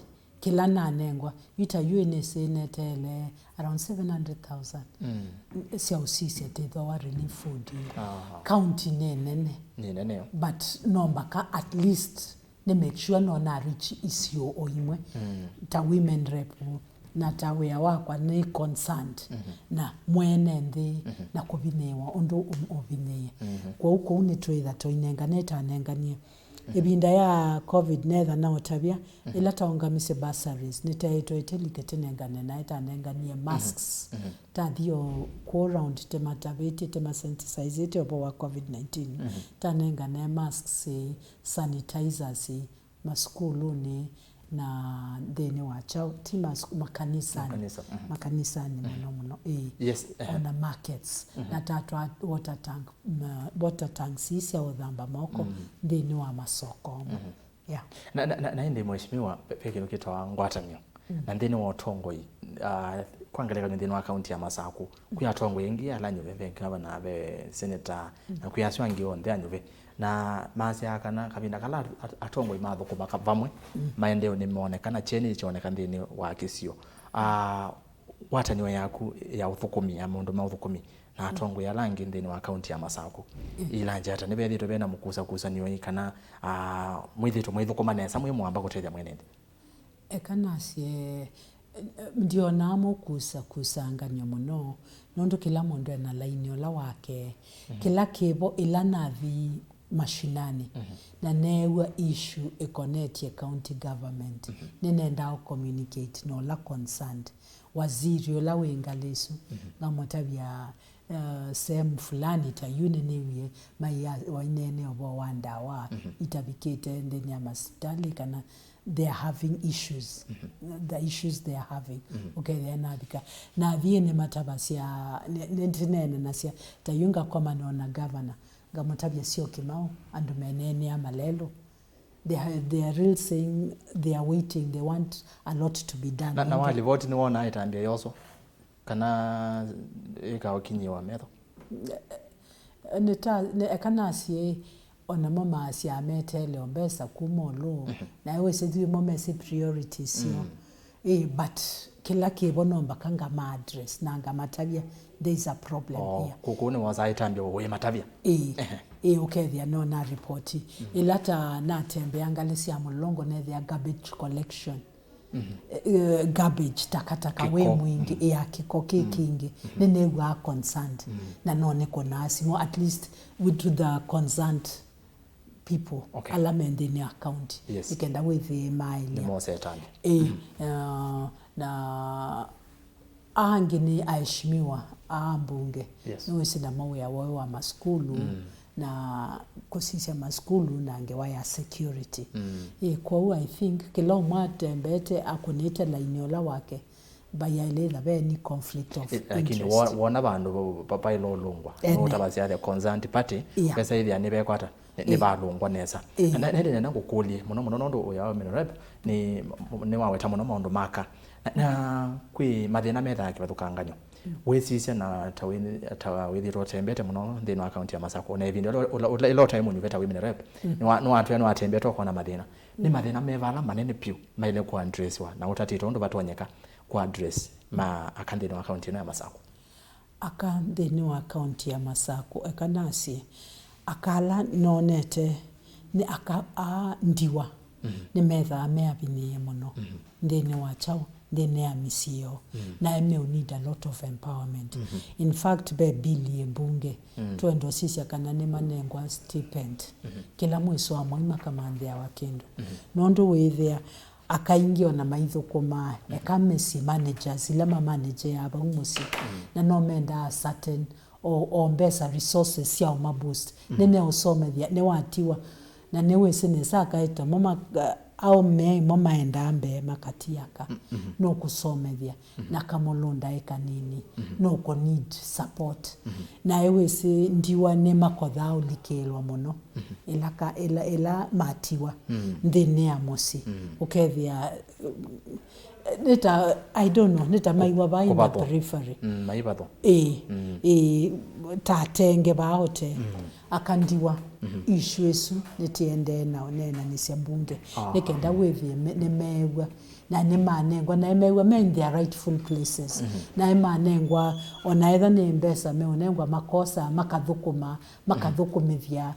Kĩla nanengwa, yu ta yu nĩsĩ neteele around seven hundred thousand, mm, sya ũsisya tĩthwa wa relief food. Aha. County nĩ nene. Nĩ nene. But no mbaka at least nĩ make sure no na reach isio o imwe, mm, ta women rep na ta wĩa wakwa nĩ concerned, mhm, na mwene nthĩ, mhm, na kũvinyĩĩwa ũndũ ũ- ũvinyĩĩe. Mhm. Kwoou kũu nĩtwĩtha tũinengane tanenganie. Mhm. Ĩvinda ya covid netha na ũtavya, mhm, ĩla taũngamisye bursaries, nĩtaĩtwe ĩtĩlike tĩnengane naĩ tanenganie masks. Mhm. Mhm. Tathi o kũũ round tĩmatavĩtye, tĩmasensitizĩtye ũvoo wa covid nineteen. Mhm. Tanengane masks, sanitizers, masukulunĩ, na nthĩnĩ wa kyaũ, ti mas- makanisanĩ. Makanisa, mhm. Makanisanĩ, mhm, mũno mũno, ĩĩ. Yes, ehe. Ona markets. Mhm. Na tatwa water tank, ma- water tanks ii sya ũthamba moko, mm, nthĩnĩ wa masoko. Mhm. Yeah. Na, na, na, na ĩndĩ Mheshimiwa, ve- ve kĩndũ kĩtawa ngwatanĩo. Mm. Na nthĩnĩ wa ũtongoi, ah, kwa ngelekany'o nthĩnĩ wa kaunti ya Masaku, kwĩ atongoi aingĩ ala anyuve, ve ngavana, ve seneta, mm, na kwĩ asu angĩ onthe anyuve. Na masyaa kana kavinda kala at- at- atongoi mathũkũma ka- vamwe, mm, maendeeo nĩmoneka na kyeni kyoneka nthĩnĩ wa kĩsio. Ah, ngwatanĩo yaku ya ũthũkũmi, ya maũndũ ma ũthũkũmi na atongoi ala angĩ nthĩnĩ wa kaunti ya Masaku, mm, ilanja ata? Nĩvethĩĩtwe vena mũkusakusanĩo ĩ kana, ah, mwĩthĩĩtwe mũithũkũma nesa mwĩ mwamba kũtethya mwene nthĩ? Eka nasye, eh, ndionaa mũkusakusanganyo mũno, nũndũ kĩla mũndũ ena laini ũla wake. Mhm. Kĩla kĩvo ĩla nathi mashinani, mhm, na neew'a issue ĩkonetye county government, mhm, nĩnendaa ũ communicate na ũla concerned, waziri ũla wĩ ngalĩ ĩsu, mhm, ngamũtavya, uh, sehemu fulani ta yu nĩnĩwie mai- waineene ũvoo wa ndawa, mhm, itavikĩte nthĩnĩ ya masivitalĩ, kana they are having issues, mhm, the issues they are having. Mhm. Ũkethĩa navika, nathi nĩmatavasya, nĩ- nĩtĩneenanasya, ta yu ngakomana na gavana, ngamũtavya syo kĩmaũ, andũ meneenea malelũ. They are, they are real saying they are waiting, they want a lot to be done. Na, na wa livoti nĩwonaa ĩtambya yoswa? Kana ĩkaũkinyĩwa metho? Nĩ ta, nĩ- eka nasye, onamo maasya meteele o mbesa kuma ũlũ, mhm, na wĩsĩ thui mo mesĩ priorities syo. Mm. Ĩĩ, but kĩla kĩvo no mbaka ngama address na ngamatavya there is a problem, oh, here. Kũkũ nĩ wosaa ĩtambya wĩ matavya. Ĩĩ, ehe, ĩĩ, ũkethĩa no na ripoti. Mm. Ĩla ta natembea ngalĩ sya mũlũlũngo nethĩa garbage collection. Mhm. Eh, garbage, takataka wĩ, kĩko, mwingĩ, mhm, ya kĩko kĩ, mhm, kingĩ, mhm, nĩnĩw'aa concerned. Mhm. Na no nĩkũnaa simũ, at least with to the concerned people, okay, ala me nthĩnĩ wa county, yes, nĩkenda wĩthĩe maĩlya. Nĩmosetani. Ĩĩ, mhm, uh, na angĩ nĩ aheshimiwa a mbunge. Yes. Nĩwĩsĩ namo wĩa woo wa masukulu, mm, na kũsisya masukulu na ngewa ya security. Mm. Ĩ, kwoou I think kĩla ũmwe atembeete akũnĩte laini ũla wake, by aĩlĩtha ve any conflict of, ĩ, lakini interest. Wo- wona vandũ va- va- vaĩla ũlũngwa, ene, nũtavasya the concerned party, yeah, pesa ĩthĩa nĩvekwata, nĩ- ĩ, nĩvalũngwa nesa. Ĩ. Na- na- nĩndĩ nenda ngũkũlye mũno mũno nũndũ ũya wa women rep nĩ- nĩwaweta mũno maũndũ maka. Na, na kwĩ mathĩna methaa kĩvathũkanganyo. Mm. Wĩsisya na ta wĩ- ta wĩthĩĩtwe ũtembete mũno nthĩnĩ wa kaunti ya Masakũ, na ĩvinda ĩla- ũla- ũla- ĩla ũtaĩ mũnyuve ta women rep, mm, nĩwa- nĩwatwĩa nĩwatembete ũkona mathĩna. Nĩ, mm, mathĩna meva ala manene vyũ maĩle kũaddressiwa na ũtatĩte ũndũ vatonyeka kũ address ma aka nthĩnĩ wa kaunti ĩno ya Masakũ? Aka nthĩnĩ wa kaunti ya Masakũ, eka nasye, aka ala nonete nĩ aka aa ndiwa, nĩmethaa meavinyĩĩe mũno nthĩnĩ wa kyaũ, nthĩnĩ ya mĩsyĩ yoo, na ĩmeo need a lot of empowerment. In fact, ve bill yĩ mbunge, twenda ũsisya kana nĩmanengwa stipend kĩla mwĩso wa mwai makamanthĩawa kĩndũ. Nũndũ wĩthĩa aka aingĩ ona maithũkũmaa, eka mĩsyĩ managers, ila mamanageaa vau mũsyĩ, na no mendaa certain o, o mbesa, resources sya ũma boost. Nĩmeũsomethya, nĩwatiwa, na nĩwĩsĩ nesa akaĩta mo ma-, aũme mo maendaa mbee makatiaka. Nũkũsomethya, na kamũlũnda e kanini, nũkũ need support. Na ewĩsĩ ndiwa nĩmakothaa ũlikĩĩlwa mũno ĩla ka-, ĩla, ĩla matiwa nthĩnĩ ya mũsyĩ. Ũkethĩa, nĩ ta, I don't know, nĩ ta maiwa vaa in the periphery. Mm, maivathwa. Ĩĩ, ĩĩ, ta atenge vaa ote. Aka ndiwa, issue ĩsu nĩtĩendee na ũneenanĩsya mbunge. Nĩ kenda wĩthĩe me-, nĩmeew'a, na nĩmanengwa, na nĩmeew'a me in their rightful places. Na nĩmanengwa, ona etha nĩ mbesa meũnengwa, makosa, makathũkũma, makathũkũmĩthya,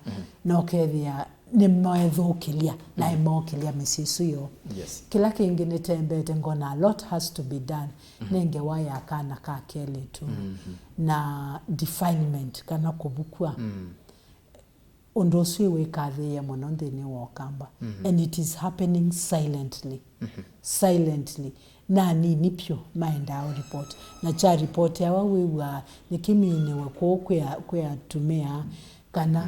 na ũkethĩa nĩmeethũkĩlya, na nĩmeokĩlya mĩsyĩ ĩsu yoo. Yes. Kĩla kĩngĩ nĩtembete ngona, a lot has to be done. Nĩ ngewa ya kana ka kelĩtu na defilement kana kũvukwa. Ũndũ ũsu wĩkathĩĩe mũno nthĩnĩ wa Ũkamba. And it is happening silently. Silently. Na anini pyũ maendaa ũripoti. Na kya ripoteawa wĩw'aa nĩkĩminĩwe kũũ kwĩ a-, kwĩ atumĩa kana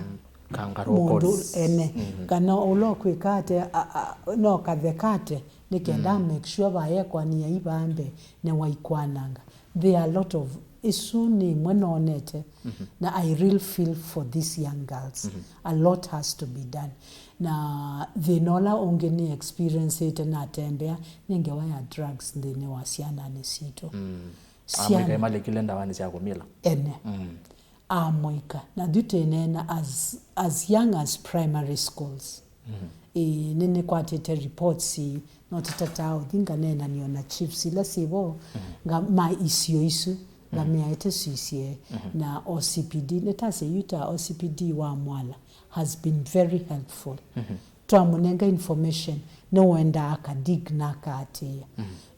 mũndũ ene, kana ũla ũkwĩka ate, a, a, no katheka ate, nĩ kenda make sure vayekwani aivambe nĩwaikwananga. There are a lot of, ĩsu nĩ ĩmwe nonete, na I really feel for these young girls. A lot has to be done. Na thĩna ũla ũngĩ nĩ experienceĩte natembea nĩ ngewa ya drugs nthĩnĩ wa syananĩ sitũ. Amwĩka imalikile ndawanĩ sya kũmila ene. Amũika. Na yu twĩneena as, as young as primary schools. Ĩĩ, nĩnĩkwatĩte reports, no tĩtataa ũthi nganeenanĩa na chiefs ila syĩvo, nga-, ma isio isu, ngamea ĩte sisye, na O C P D, nĩtasya yu ta O C P D wa Mwala has been very helpful. Twamũnenga information, nĩwendaa aka dig na akaatĩĩa.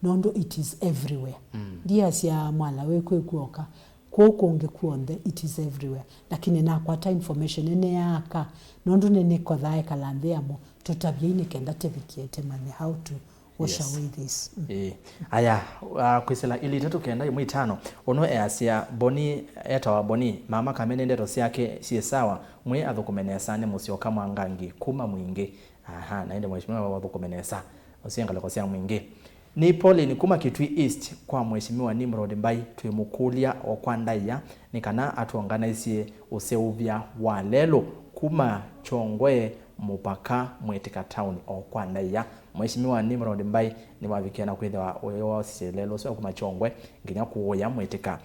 Nũndũ it is everywhere. Ndiasya Mwala wĩ kwĩ kuoka, kũũ kũngĩ kw'onthe, it is everywhere. Lakini nakwata information nĩneaaka, nũndũ nĩnĩkothaa ekala nthĩ amo, tũtavyei nĩ kenda tĩvikĩe tĩmanye how to wash away this. Ĩĩ. Aya, ah, kwĩsĩla ilĩ itatũ kenda ĩmwe itano, ũno easya Boni, etawa Boni, mama kamene ndeto syake syĩ sawa, mwĩ athũkũme nesa, nĩ mũsyoka Mwangangi kuma Mwingĩ. Aha, na ĩndĩ mheshimiwa wathũkũme nesa, ũsĩ ngalĩko sya Mwingĩ. Nĩ Pauline kuma Kitui East kwa Mheshimiwa Nimrod Mbai, twĩmũkũlya o kwa ndaĩa nĩ kana atũorganiseie ũseũvya wa lelũ kuma Kyongwe mũvaka Mwĩtĩka Town o kwa ndaĩa. Mheshimiwa Nimrod Mbai nĩwavikie na kwĩthĩwa ũyĩwasisye lelũ ũsu kuma Kyongwe nginya kũũya Mwĩtĩka.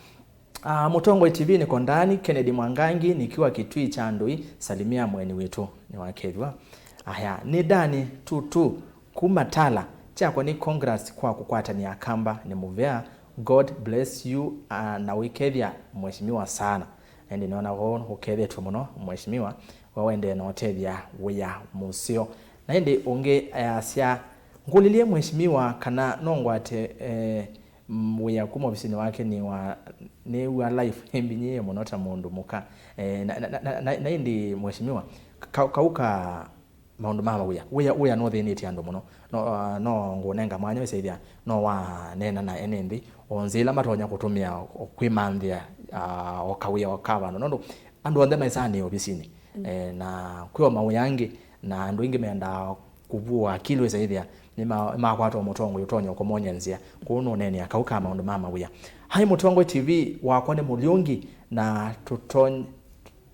Ah, Mũtongoi T V nĩ Kondani, Kennedy Mwangangi, nikiwa Kitui cha Ndũi, salimia mweni witũ, nĩwakethwa. Aya, nĩ Dani Tutu, kuma Tala, kyakwa nĩ congrats kwa kũkwatania Akamba, nĩ mũvea, God bless you, ah, na wĩkethya mheshimiwa sana. Na ĩndĩ nĩona ũkethetw'e mũno, mheshimiwa, we wendee na ũtethya wĩa mũseo. Na ĩndĩ ũngĩ ayasya, ngũlilye mheshimiwa kana no ngwate, eh, Mm, wĩa kuma ovisinĩ wake nĩ wa, nĩw'a life ĩmbinyĩĩe mũno ta mũndũ mũka. Eh, na, na, na, na, na ĩndĩ mheshimiwa, ka-, kau ka maũndũ ma mawĩa, wĩa, wĩa nũthĩnĩtye andũ mũno. No, ah, no ngũnenga mwanya wĩsaĩthya, no waneena na ene nthĩ, o nzĩa ila matonya kũtũmĩa o, o kwĩmanthĩa, ah, o kawĩa o ka vandũ. Nũndũ andũ onthe maisaa nĩ ovisinĩ. Eh, na kwĩ o mawĩa angĩ, na andũ aingĩ mendaa kũvũa akili wĩsaĩthĩa nĩma-, nĩmakwata o mũtongoi ũtonya kũmony'a nzĩa. Kwoou nũneenea kau ka maũndũ ma mawĩa. Hi Mũtongoi T V, wakwa nĩ Mũlyũngi na tũtony-,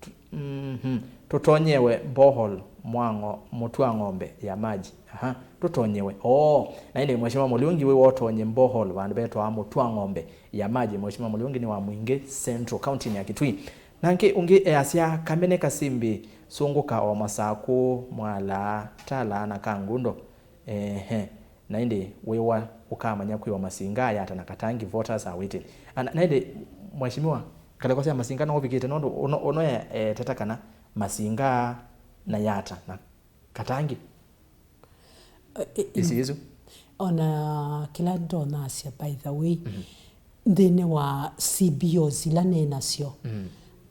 tũ-, mhm, tũtonyewe borehole mwa ng'o-, mũtwa ng'ombe ya maji. Aha, tũtonyewe. Oo, na ĩndĩ Mheshimiwa Mũlyũngi wĩ wotonye borehole vandũ vetwaa mũtwa ng'ombe ya maji. Mheshimiwa Mũlyũngi nĩ wa Mwingĩ Central, county ya Kitui. Nake ũngĩ easya, Kamene Kasimbi, sũngũka o Masakũ, Mwala, Tala na Kangundo. Ehe. Na ĩndĩ wĩwa ũkamanya kwĩwa Masinga, Yata na Katangi voters are waiting. Na, na ĩndĩ, Mheshimiwa, ngalĩko sya Masinga no ũvikĩte, nũndũ ũno, ũno e, eteta kana Masinga na Yata na Katangi. Eh, eh, isi isu. Ona kĩla ndonasya, by the way, nthĩnĩ wa C B Os ila nĩ nasyo,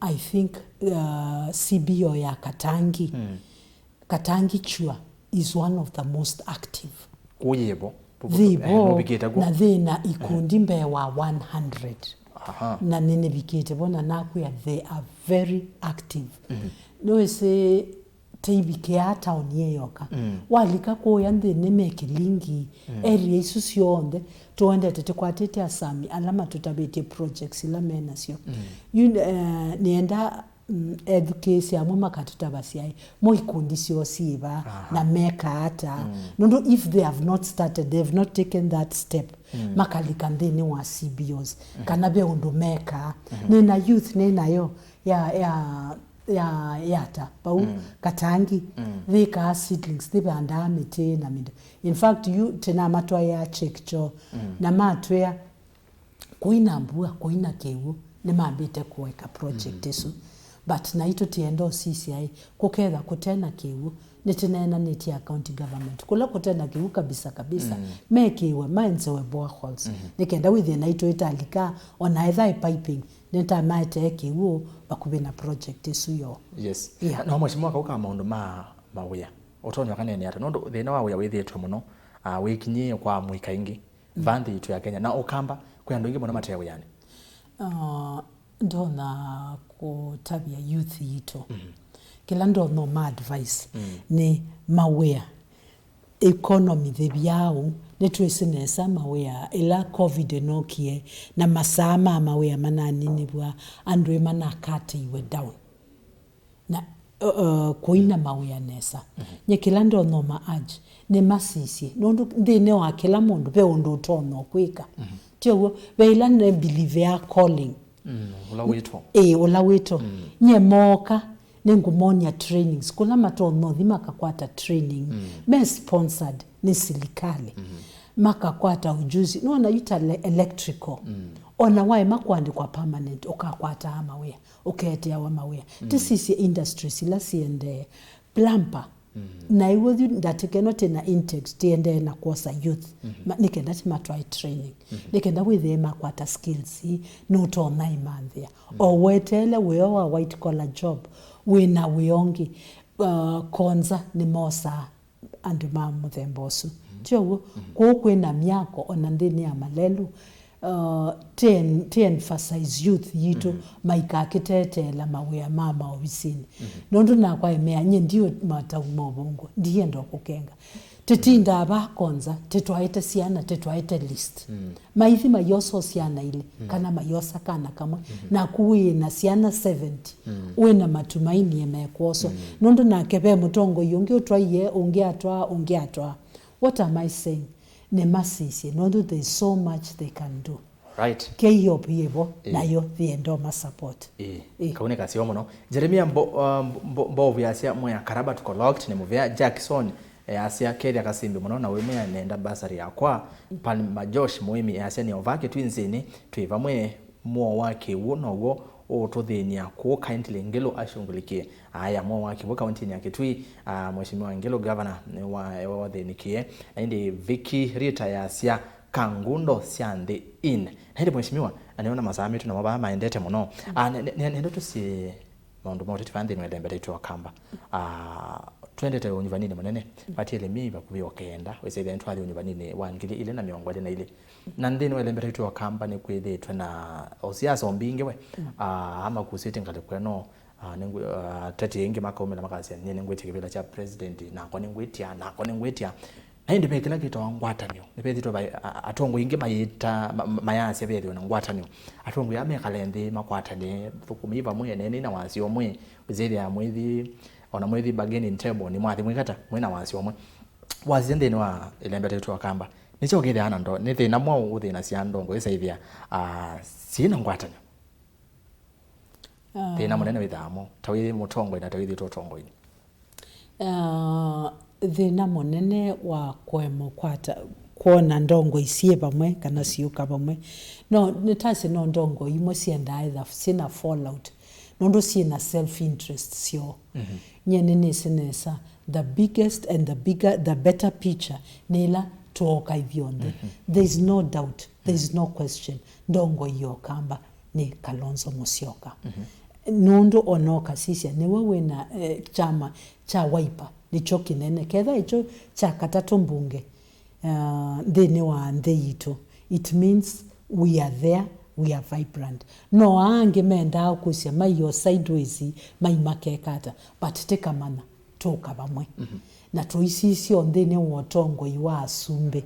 I think, uh, C B O ya Katangi, Katangi Chua is one of the most active. Kũyĩvo. Yĩvo, eh, nũvikĩte kw'o, na yĩna ikundi mbee wa one hundred. Aha. Na nĩnĩvikĩte vo na nakwĩa they are very active. Nĩwĩsĩ tĩivikĩaa taoni ĩ yoka. Walika kũya nthĩnĩ me Kĩlingi, area isu syonthe, tũendete tũkwatĩte asami ala matũtavĩtye projects ila me nasyo. Yu, eh, nĩenda, mm, ethukĩĩsya amwe makatũtavasya ĩ, mo ikundi syoo syĩva, na mekaa ata. Nũndũ if they have not started, they have not taken that step, makalika nthĩnĩ wa C B Os, kana ve ũndũ mekaa. Nĩna youth nĩnayo ya, ya ya Yata vau Katangi, yĩkaa seedlings, yĩvandaa mĩtĩ na mĩndũ. In fact, yu tĩnamatwaĩa check kyoo, na matwĩa kũina mbua, kũina kĩw'ũ, nĩmambĩte kũeka project ĩsu. But naitũ tĩenda ũsisya ĩ, kũketha kũtena kĩw'ũ, nĩtĩneenanĩtye na county government. Kũla kũtena kĩw'ũ kabisa kabisa, mekĩwe, maenzewe boreholes. Nĩkenda wĩthĩe naitũ ĩtalika, ona etha ĩ piping, nĩtamaetee kĩw'ũ vakuvĩ na project ĩsu yoo. Yes. Yeah. Na, na mheshimiwa, kau ka maũndũ ma mawĩa, ũtonya ũkaneenea ata? Nũndũ thĩna wa wĩa wĩthĩĩtwe mũno, ah, wĩkinyĩĩe kwa mũika aingĩ va nthĩ yitũ ya Kenya. Na Ũkamba, kwĩ andũ aingĩ mũno mate wĩanĩ. Ah, ndonya kũtavya youth yitũ. Kĩla ndonya ũma advice nĩ mawĩa. Economy thĩvyaa ũu, nĩtwĩsĩ nesa mawĩa ĩla covid ĩnokie, na masaa ma mawĩa mananinĩvw'a, andũ ĩ manakatĩiwe down. Na, uh, uh, kũina mawĩa nesa. Nye kĩla ndonya ũma urge, nĩmasisye, nũndũ nthĩnĩ wa kĩla mũndũ ve ũndũ ũtonya kwĩka. Ti ũw'o, ve ĩla nĩ believe ya calling. Mm, ũla wĩtwa. Ĩĩ, ũla wĩtwa. Nye mooka, nĩngũmonia trainings kũla matonya ũthi makakwata training, me sponsored nĩ silikalĩ, makakwata ujuzi. Nona yu ta le-, electrical, ona waema kũandĩkwa permanent, ũkakwataa mawĩa, ũketeawa mawĩa. Tĩsisye industries ila siendee, plumber, na ĩw'o yu ndatĩka ĩno tĩna intake, tĩendee na kwosa youth, ma-, nĩkenda tĩmatwae training, nĩkenda wĩthĩe makwata skills ii, nũtonya ĩmanthĩa. O weteele wĩoo wa white collar job, wĩna wĩoo ũngĩ, uh, konza nĩmosaa andũ ma mũthemba ũsu. Ti ũw'o? Kũu kwĩna myako ona nthĩnĩ ya malelu, uh, tĩ-, tĩ emphasize youth yitũ maikakĩteteela mawĩa ma maovisinĩ. Nũndũ nakwa emea, nye ndiũ matau ma ũvũngũ, ndienda kũkenga. Tĩtindaa vaa konza, tĩtwaĩte syana, tĩtwaĩte list. Maithi mayosa syana ilĩ, kana mayosa kana kamwe. Naku wĩ na syana seventy, wĩ na matumaini emekwoso. Nũndũ nake ve mũtongoi ũngĩ ũtwaie, ũngĩ atwaa, ũngĩ atwaa. What am I saying? Nĩmasisye, nũndũ there is so much they can do. Right. K O P ĩvo, ĩĩ, nayo thienda ũma support. Ĩĩ. Ĩĩ. Kau nĩ kaseo mũno. Jeremia Mbo-, uh, Mbo-, Mbovu yasya, mwĩa Karaba tuko locked, nĩ mũvea. Jackson, eh, asya, kethya kasimbi mũno na wĩmwĩa nenda bursary yakwa. Palma Josh Mũĩmi asya, nĩ ova Kĩtui nzĩnĩ, twĩ vamwe. Mũo wa kĩw'ũ now'o ũũtũthĩny'a kũũ, kindly Ngilu ashughulikie. Aya, mũo wa kĩw'ũ kauntinĩ ya Kĩtui, ah, Mheshimiwa Ngilu, governor, nĩwaewa wathĩnĩkie. Na ĩndĩ Vicky Rita yasya, ka ngundo sya nthĩ in. Na ĩndĩ Mheshimiwa, na nĩona masaa maitũ namo vaa maendete mũno. Ah, ne-, ne-, nenda tũsye maũndũ ma ũteti vaa nthĩnĩ wa ĩlembeta yitũ ya Ũkamba. Ah, twendete ũnyuvaninĩ mũnene. Vatiele mĩi vakuvĩ o kenda, wĩsĩthĩa nĩtwathi ũnyuvaninĩ wa ngili ilĩ na mĩongo ĩlĩ na ilĩ. Na nthĩnĩ wa ĩlembeta yitũ ya Ũkamba nĩkwĩthĩĩtwe na o siasa o mbingĩ we. Ah, amakusĩtye ngalĩko ĩno, ah, nĩngwĩ-, ah, ateti aingĩ makaumĩla makasya, "Nyie nĩngwĩtya kĩvĩla kya president, nakwa nĩngwĩtya, nakwa nĩngwĩtya." Na ĩndĩ ve kĩla kĩtawa ngwatanĩo. Nĩvethĩtwe vai-, a-, a-, atongoi aingĩ mayĩta, ma-, ma-, mayasya vethĩwe na ngwatanĩo. Atongoi aa mekale nthĩ, makwatanĩe, thũkũmei vamwe, eneenei na wasya ũmwe, wĩsĩthĩa mwĩthi, ona mwĩthi bargaining table, nĩmwathi mwĩkata, mwĩ na wasya ũmwe. Wasisya nthĩnĩ wa ĩlembeta yitũ ya Ũkamba, nĩkyo kĩthĩawa na ndo-, nĩ thĩna mwaũ ũthĩnasya ndongoi syaĩthĩa, ah, syĩ na ngwatanĩo? Ah. Thĩna mũnene wĩthaa mo, ta wĩ mũtongoi na ta wĩthĩĩtwe ũtongoinĩ? Ah, thĩna mũnene wa kũema ũkwata, kwona ndongoi syĩ vamwe kana syũka vamwe. No, nĩtasye no ndongoi imwe syendaa etha syĩna fallout, nũndũ syĩna self interest syoo. Nyie nĩnĩsĩ nesa, the biggest and the bigger, the better picture nĩ ĩla twoka ithyonthe. There is no doubt, there is no question, ndongoi ya Ũkamba nĩ Kalonzo Musyoka. Nũndũ ona ũkasisya nĩwe wĩna, eh, kyama kya Wiper nĩkyo kĩnene, ketha ĩkyo kya katatũ mbunge, uh, nthĩnĩ wa nthĩ yitũ. It means we are there, we are vibrant. No aa angĩ mendaa kũsya mai o sideways, mai makeka ata, but tĩkamanya tũka vamwe. Na tũisisyo nthĩnĩ wa ũtongoi wa asumbĩ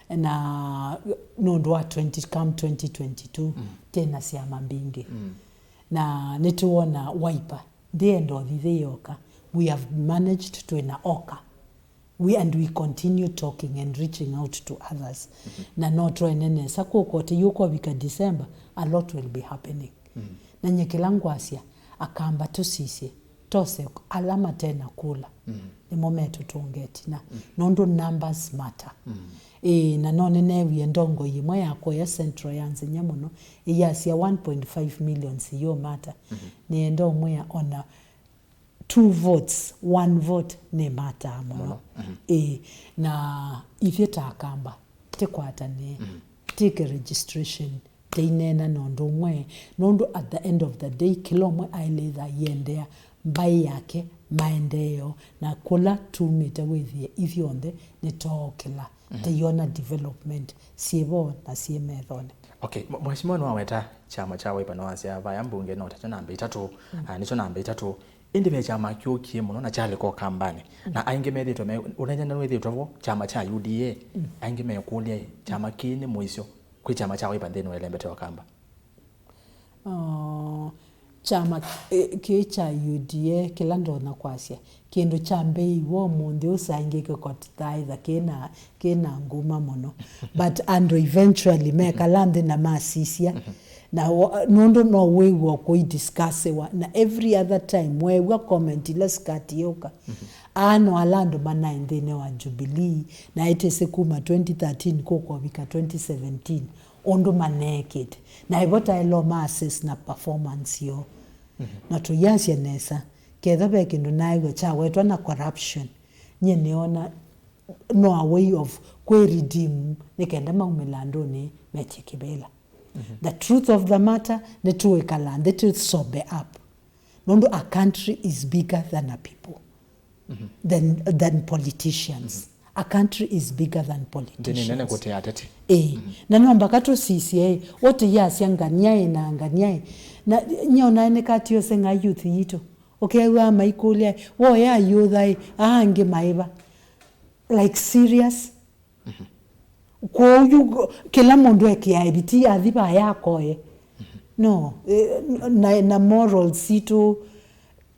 na nũndũ wa twenty, come twenty twenty-two, tena syama mbingĩ. Na nĩtũwona Wiper ndĩenda ũthi thĩ yoka. We have managed twĩna oka. We, and we continue talking and reaching out to others. Na no twene nesa kũkote yu kwavika December, a lot will be happening. Na nye kĩla ngwasya, Akamba tũsisye, tose ala matena kũla, nĩmo metũtũnge ĩtina. Nũndũ numbers matter. Ĩĩ, na no nĩneewie ndongoi ĩmwe ya kũya Central ya nzenya mũno, ĩyasya one point five million siyo matter. Nĩenda ũmwĩa ona two votes, one vote nĩ matter mũno. Mũno. Ĩĩ, na ithyĩ ta Akamba, tĩkwatanĩe, tĩke registration, tĩineena na ũndũ ũmwe, nũndũ at the end of the day, kĩla ũmwe aĩlĩtha yĩendea mbaĩ yake maendeeo, na kũla tumĩte wĩthĩe ithyonthe nĩtookĩla, tĩiona development syĩ vo na syĩ methonĩ. Okay, mwe-, Mheshimiwa nĩwaweta kyama kya Wiper, nĩwasya vaya mbunge no takyo namba itatũ, ah, nĩkyo namba itatũ. Ĩndĩ ve kyama kyũkie mũno na kyalika Ũkambanĩ. Na aingĩ methĩtwe me, ũneeny'a nĩwĩthĩtwe vo, kyama kya U D A, aingĩ mekũlya, kyama kĩĩ nĩ mũisyo kwĩ kyama kya Wiper nthĩnĩ wa ĩlembete Ũkamba? Ah, kyama, eh, kĩĩ kya U D A kĩla ndonya kwasya, kĩndũ kya mbee iw'o ũmũnthĩ ũsaingĩke kotithaitha kĩna, kĩna nguma mũno. But andũ eventually mekala nthĩ na masisya. Na wa-, nũndũ no wĩw'a kũidiscussiwa, na every other time weew'a comment ila sikatiũka. Aa no ala andũ manaĩ nthĩnĩ wa Jubilee, na ĩtĩsĩ kuma twenty thirteen kũkovika twenty seventeen, ũndũ maneekĩte. Na ĩvo taĩloo ma assess na performance yoo. Na tũyasya nesa, ketha ve kĩndũ naĩw'a kyawetwa na corruption, nyie nĩona no a way of kwĩ redeem nĩ kenda maumĩla andũnĩ metye kĩvĩla. The truth of the matter, nĩtũĩkala nthĩ tũ sober up. Nũndũ a country is bigger than a people, than, than politicians. A country is bigger than politicians. Nthĩ nĩ nene kũte ateti. Ĩĩ. Na no mbaka tũsisye, ĩ, ũtĩyasya ngania ĩ na ngania ĩ. Na nyie ona nĩkatiose ng'a youth yitũ. Ũkeew'aa maikũlya, woya yũtha ĩ, aa angĩ maĩva? Like, serious? Kwoou yu, kĩla mũndũ ekĩaa ĩviti athi vaya akoye. No, eh, na, na morals sitũ,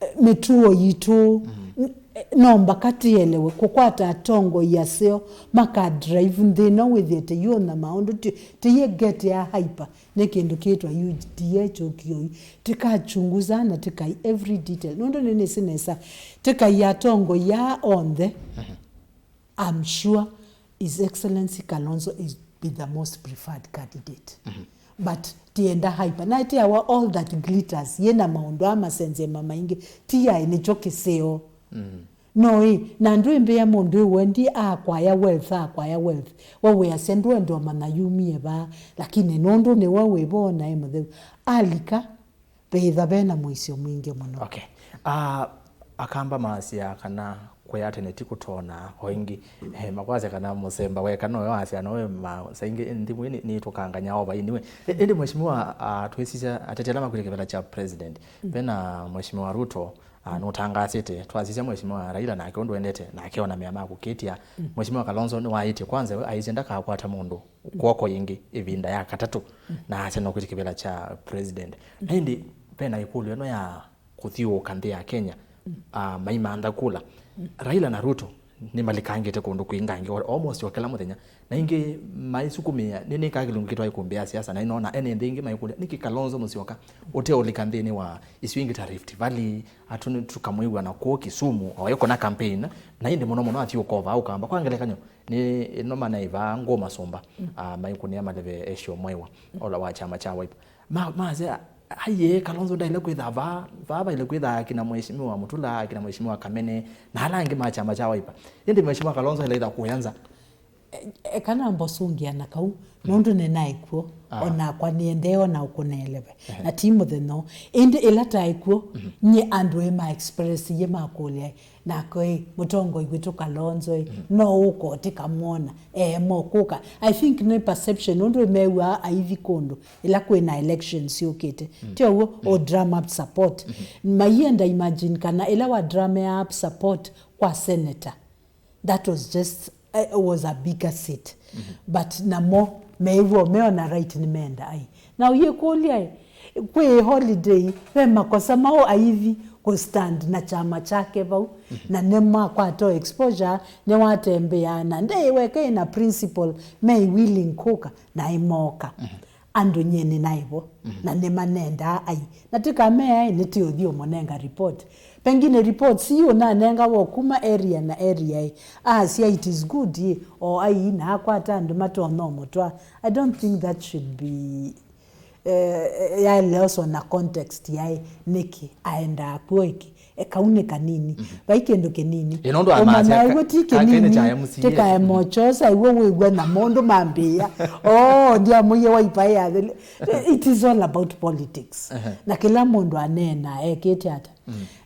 eh, mĩtuo yitũ, n-, eh, no mbaka tĩelewe kũkwata atongoi aseo maka drive nthĩ ĩno wĩthĩte yũna maũndũ ti-, tĩyĩgetea hyper. Nĩ kĩndũ kĩtwa U D A kyũkie ũi. Tĩkachunguza na tĩkai every detail. Nũndũ nĩnĩsĩ nesa, tĩkai atongoi aa onthe, I'm sure His Excellency Kalonzo is be the most preferred candidate. But tienda hyper. Na ĩtĩawa all that glitters, yĩna maũndũ aa masenze mamaingĩ, ti yaĩ nĩkyo kĩseo. No ĩ, na ndwĩmbĩa mũndũ ĩ wendi acquire wealth, acquire wealth. We wĩasya ndwenda ũmanya yumie vaa, lakini nũndũ nĩwe wĩ vo na e mũtheu. Alika, vethĩwa vena mũisyo mwingĩ mũno. Okay. Ah, Akamba masya kana kwĩa tene ti kũtona o ĩngĩ. Eh, makwasya kana mũsemba weka nowe wasya nowe ma, sa ingĩ nthimũ ĩĩ nĩ, nĩtũkanganya o vaini we. Ĩ-, ĩndĩ Mheshimiwa, ah, twĩsisya ateti ala makwĩte kĩvĩla kya president. Vena Mheshimiwa Ruto, ah, nũtangaasĩte, twasisya Mheshimiwa Raila nake ũndũ endete, nake ona mea ma kũkĩtya. Mheshimiwa Kalonzo nĩwaĩtye kwanza we aisye ndakakwata mũndũ kw'oko yĩngĩ ĩvinda ya katatũ, na asya no kwĩtĩkĩvĩla kya president. Na ĩndĩ vena ĩkũlyo ĩno ya kũthiũũka nthĩ ya Kenya, ah, maimantha kula. Raila na Ruto, Nĩmalikangĩte kũndũ kwingangĩ, al-, almost o kĩla mũthenya. Na ingĩ maisukumĩa, nĩ, nĩkaa kĩlungu kĩtwaĩ kumbi ya siasa, na inoona ene nthĩ ingĩ maikũlya, "Nĩkĩ Kalonzo Musyoka ũteũlika nthĩnĩ wa isio ingĩ ta Rift Valley, atũ nĩ tũkamwĩw'a na kũũ Kisumu, o ĩkũna campaign, na ĩndĩ mũno mũno athi ũkova Ũkamba?" Kwa ngelekany'o, nĩ ĩno manaĩ vaa ngũ masũmba, ah, maikũnĩa maleve esio mwewa, ola wa kyama kya Wiper. Ma, masya, "Aiye, Kalonzo ndaile kwĩthaa vaa, vaa vaile kwĩthaa akina Mheshimiwa Mutula, akina Mheshimiwa Kamene, na ala angĩ ma kyama kya Wiper. Ĩndĩ Mheshimiwa Kalonzo aile ĩtha kũya nza." E-, eka namba ũsũngĩa na kau, nũndũ nĩnaĩ kw'o, ah, onakwa nĩendee ona ũkũneeleve. Ehe. Na ti mũthenya ũũ. Ĩndĩ ĩla taĩ kw'o, nyie andũ ĩ ma express yĩ makũlya, "Nako ĩ, mũtongoi witũ Kalonzo ĩ, no ũka ũtĩkamwona, eema ũkũka?" I think nĩ perception, ũndũ ĩmew'aa aithi kũndũ ĩla kwĩna elections syũkĩte. Ti ũw'o? O drum up support. Maienda imagine kana ĩla wa drum up support kwa senator, that was just, eh, was a bigger seat. But namo mew'o meona right nĩmenda ai. Na ũyĩkũlya ĩ, kwĩ holiday, ve makosa maũ aithi kũ stand na kyama kyake vau? Na nĩmakwata exposure, nĩwatembea na ndei weka ĩna principle, me willing kũka na ĩmoka. Andũ nyie nĩnaĩ vo, na nĩmanendaa ai. Na tĩkamea ĩ, nĩtĩũthi ũmũnenga report. Pengine report si ũnanenga wo kuma area na area ĩ, asya, "It is good ĩ, o ai na akwata andũ matonya ũmũtwa." I don't think that should be, eh, yaeleoswa na context yaĩ nĩkĩ aendaa kw'o ĩkĩ. E, kau nĩ kanini. Vai kĩndũ kĩnini. Ĩ, nũndũ wa ũmanya maasya, ĩw'o ti ka-, ka-, kĩnĩ kya kĩnini, M C A. Tĩkae mochosa, ĩw'o wĩw'a na maũndũ mambĩĩa. Oh, ndiamũie Wiper yathele. It is all about politics. Ehe. Na kĩla mũndũ aneena, ekĩte ata?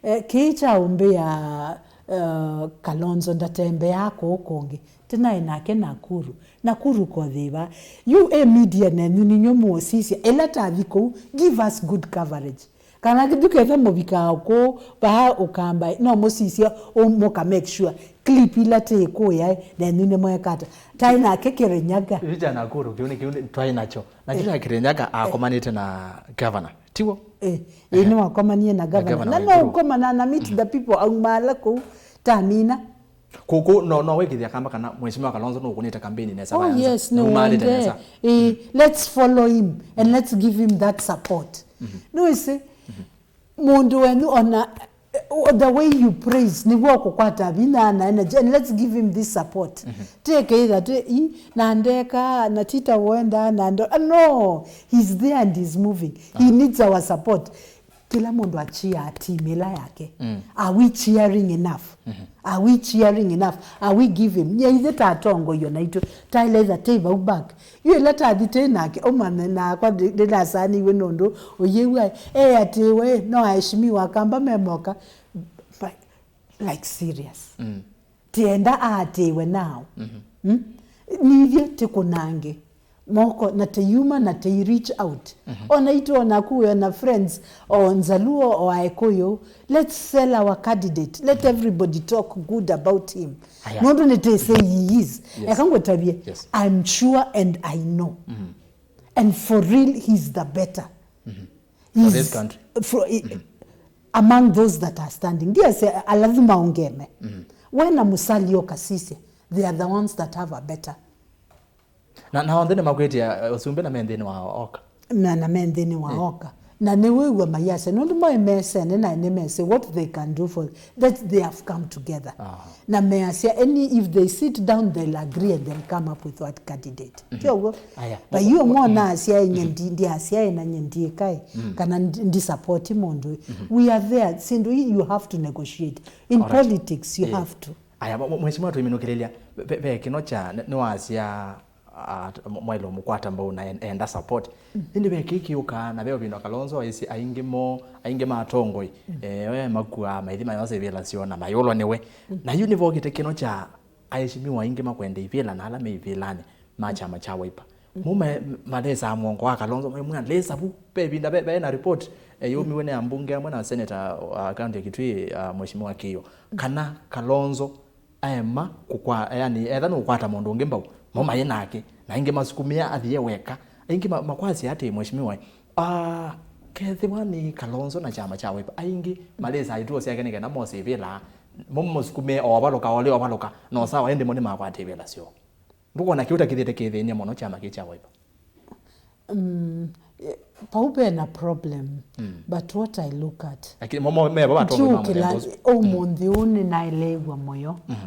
Eh, kĩĩ kya ũmbĩa, eh, Kalonzo ndatembeaa kũũ kũngĩ. Tĩnaĩ nake Nakuru. Nakuru kothĩva. Yu e media nenyu ninyw'o mũũsisya. Ĩla tathi kũu, give us good coverage. Kana kĩthu ketha mũvikaa kũũ, vaa Ũkamba, no mũsisye, ũ-, mũka make sure clip ila tĩ kũya, nenyu nĩmweka ata? Taĩ nake Kirinyaga. Vija Nakuru, kĩu nĩ, kĩu nĩ, twaĩ nakyo. Na kĩu ya Kirinyaga akomanĩte na governor. Tiw'o? Eh, eh, nĩwakomanie na governor. Governor na no Waiguru. Ũkomana na meet the people, aumaala kũu, tamina. Kũkũ, no, no wĩkĩthya kamba kana Mheshimiwa Kalonzo nũkũnĩte kampeni nesa. Oh, yes, nũmaalĩte nesa. Eh, let's follow him and let's give him that support. Nĩwĩsĩ, mũndũ wenyu ona, eh, the way you praise, nĩw'o kũkwata vinya na energy, and let's give him this support. Tĩkeitha tĩ, i, na ndeka, na tita wenda, na ndo, ah, no, he's there and he's moving. He needs our support. Kĩla mũndũ achiaa team ĩla yake. Are we cheering enough? Are we cheering enough? Are we giving? Nyie ithe tatongoio naitũ. Taile itha tei vau back. Yu ĩla tathi tei nake, ũmanye nakwa ndi-, ndĩnasaanĩiwe nũndũ ũyĩw'a e atĩwe, no aheshimiwa Akamba memoka. But, like, serious. Tienda aatĩĩwe nao. Mm? Nithyĩ tĩkũnange moko na tĩyuma na tĩi reach out. Ona itũ ona kuwe na friends o Nzaluo o Aĩkũyũ. Let's sell our candidate. Let everybody talk good about him. Aya. Nũndũ nĩtĩsĩ he is. Yes. Eka ngũtavye. Yes. I'm sure and I know. And for real, he's the better. For this country. For, i-, among those that are standing. Ndiasya alathima ungeme. Wena Musalia, Kasisye, they are the ones that have a better. Na, na onthe nĩmakwĩtĩa, eh, ũsumbĩ na me nthĩnĩ wa oka. Na, na me nthĩnĩ wa oka. Na nĩwĩw'a mayasya, nũndũ moĩ mesene na nĩmesĩ what they can do for that they have come together. Na measya, any, if they sit down, they'll agree and they'll come up with what candidate. Ti ũw'o? Aya. But yu mwana asyae nye ndi, ndi asyae na nye ndiĩkae, kana ndi, ndi support mũndũ. We are there. Sindu hii you have to negotiate. In politics, you have to. Aya, mwe-, mwe-, Mheshimiwa, tũiminũkĩlĩlya, ve, ve kĩno kya, nĩ, nĩwasya, ah, mwaĩle ũmũkwata mbau na en-, enda support. Ĩndĩ ve kĩĩ kĩũkaa, na ve ũvindwa Kalonzo aisye aingĩ mo, aingĩ ma atongoi, eh, we makuaa maithi mayosa ivĩla syoo na mayũlwa nĩwe. Na yu nĩvokĩte kĩno kya aheshimiwa aingĩ makwenda ivĩla na ala me ivĩlanĩ ma kyama kya Wiper. Mo ma-, malesaa mũongo wa Kalonzo, maimwĩa, "Lesa vu." Ve ĩvinda ve, ve na report, eh, yaumiwe nĩ ambunge amwe na senator wa county ya Kitui, ah, Mheshimiwa Kĩio, kana Kalonzo aema kũkwa-, yani, etha nũkwata mũndũ ũngĩ mbau, mo maĩ nake, na aingĩ masukumĩa athie weka. Aingĩ ma-, makwasya atĩ, Mheshimiwa, ah, kethĩwa nĩ Kalonzo na kyama kya Wiper, aingĩ malesaa ituo syake nĩ kenda mose ivĩla, Mo mũsukumĩe o ũvalũka, o lĩ ũvalũka, no sawa, ĩndĩ mo nĩmakwata ivĩla syoo. Ndũkwona kĩu ta kĩthĩte kĩthĩny'a mũno kyama kĩĩ kya Wiper? Mm, eh, pau ve na problem, mm, but what I look at, lakini mo, mo, me, baba, nĩ kĩla, ũmũnthĩ ũũ nĩnaeleew'a mũyo. Mhm.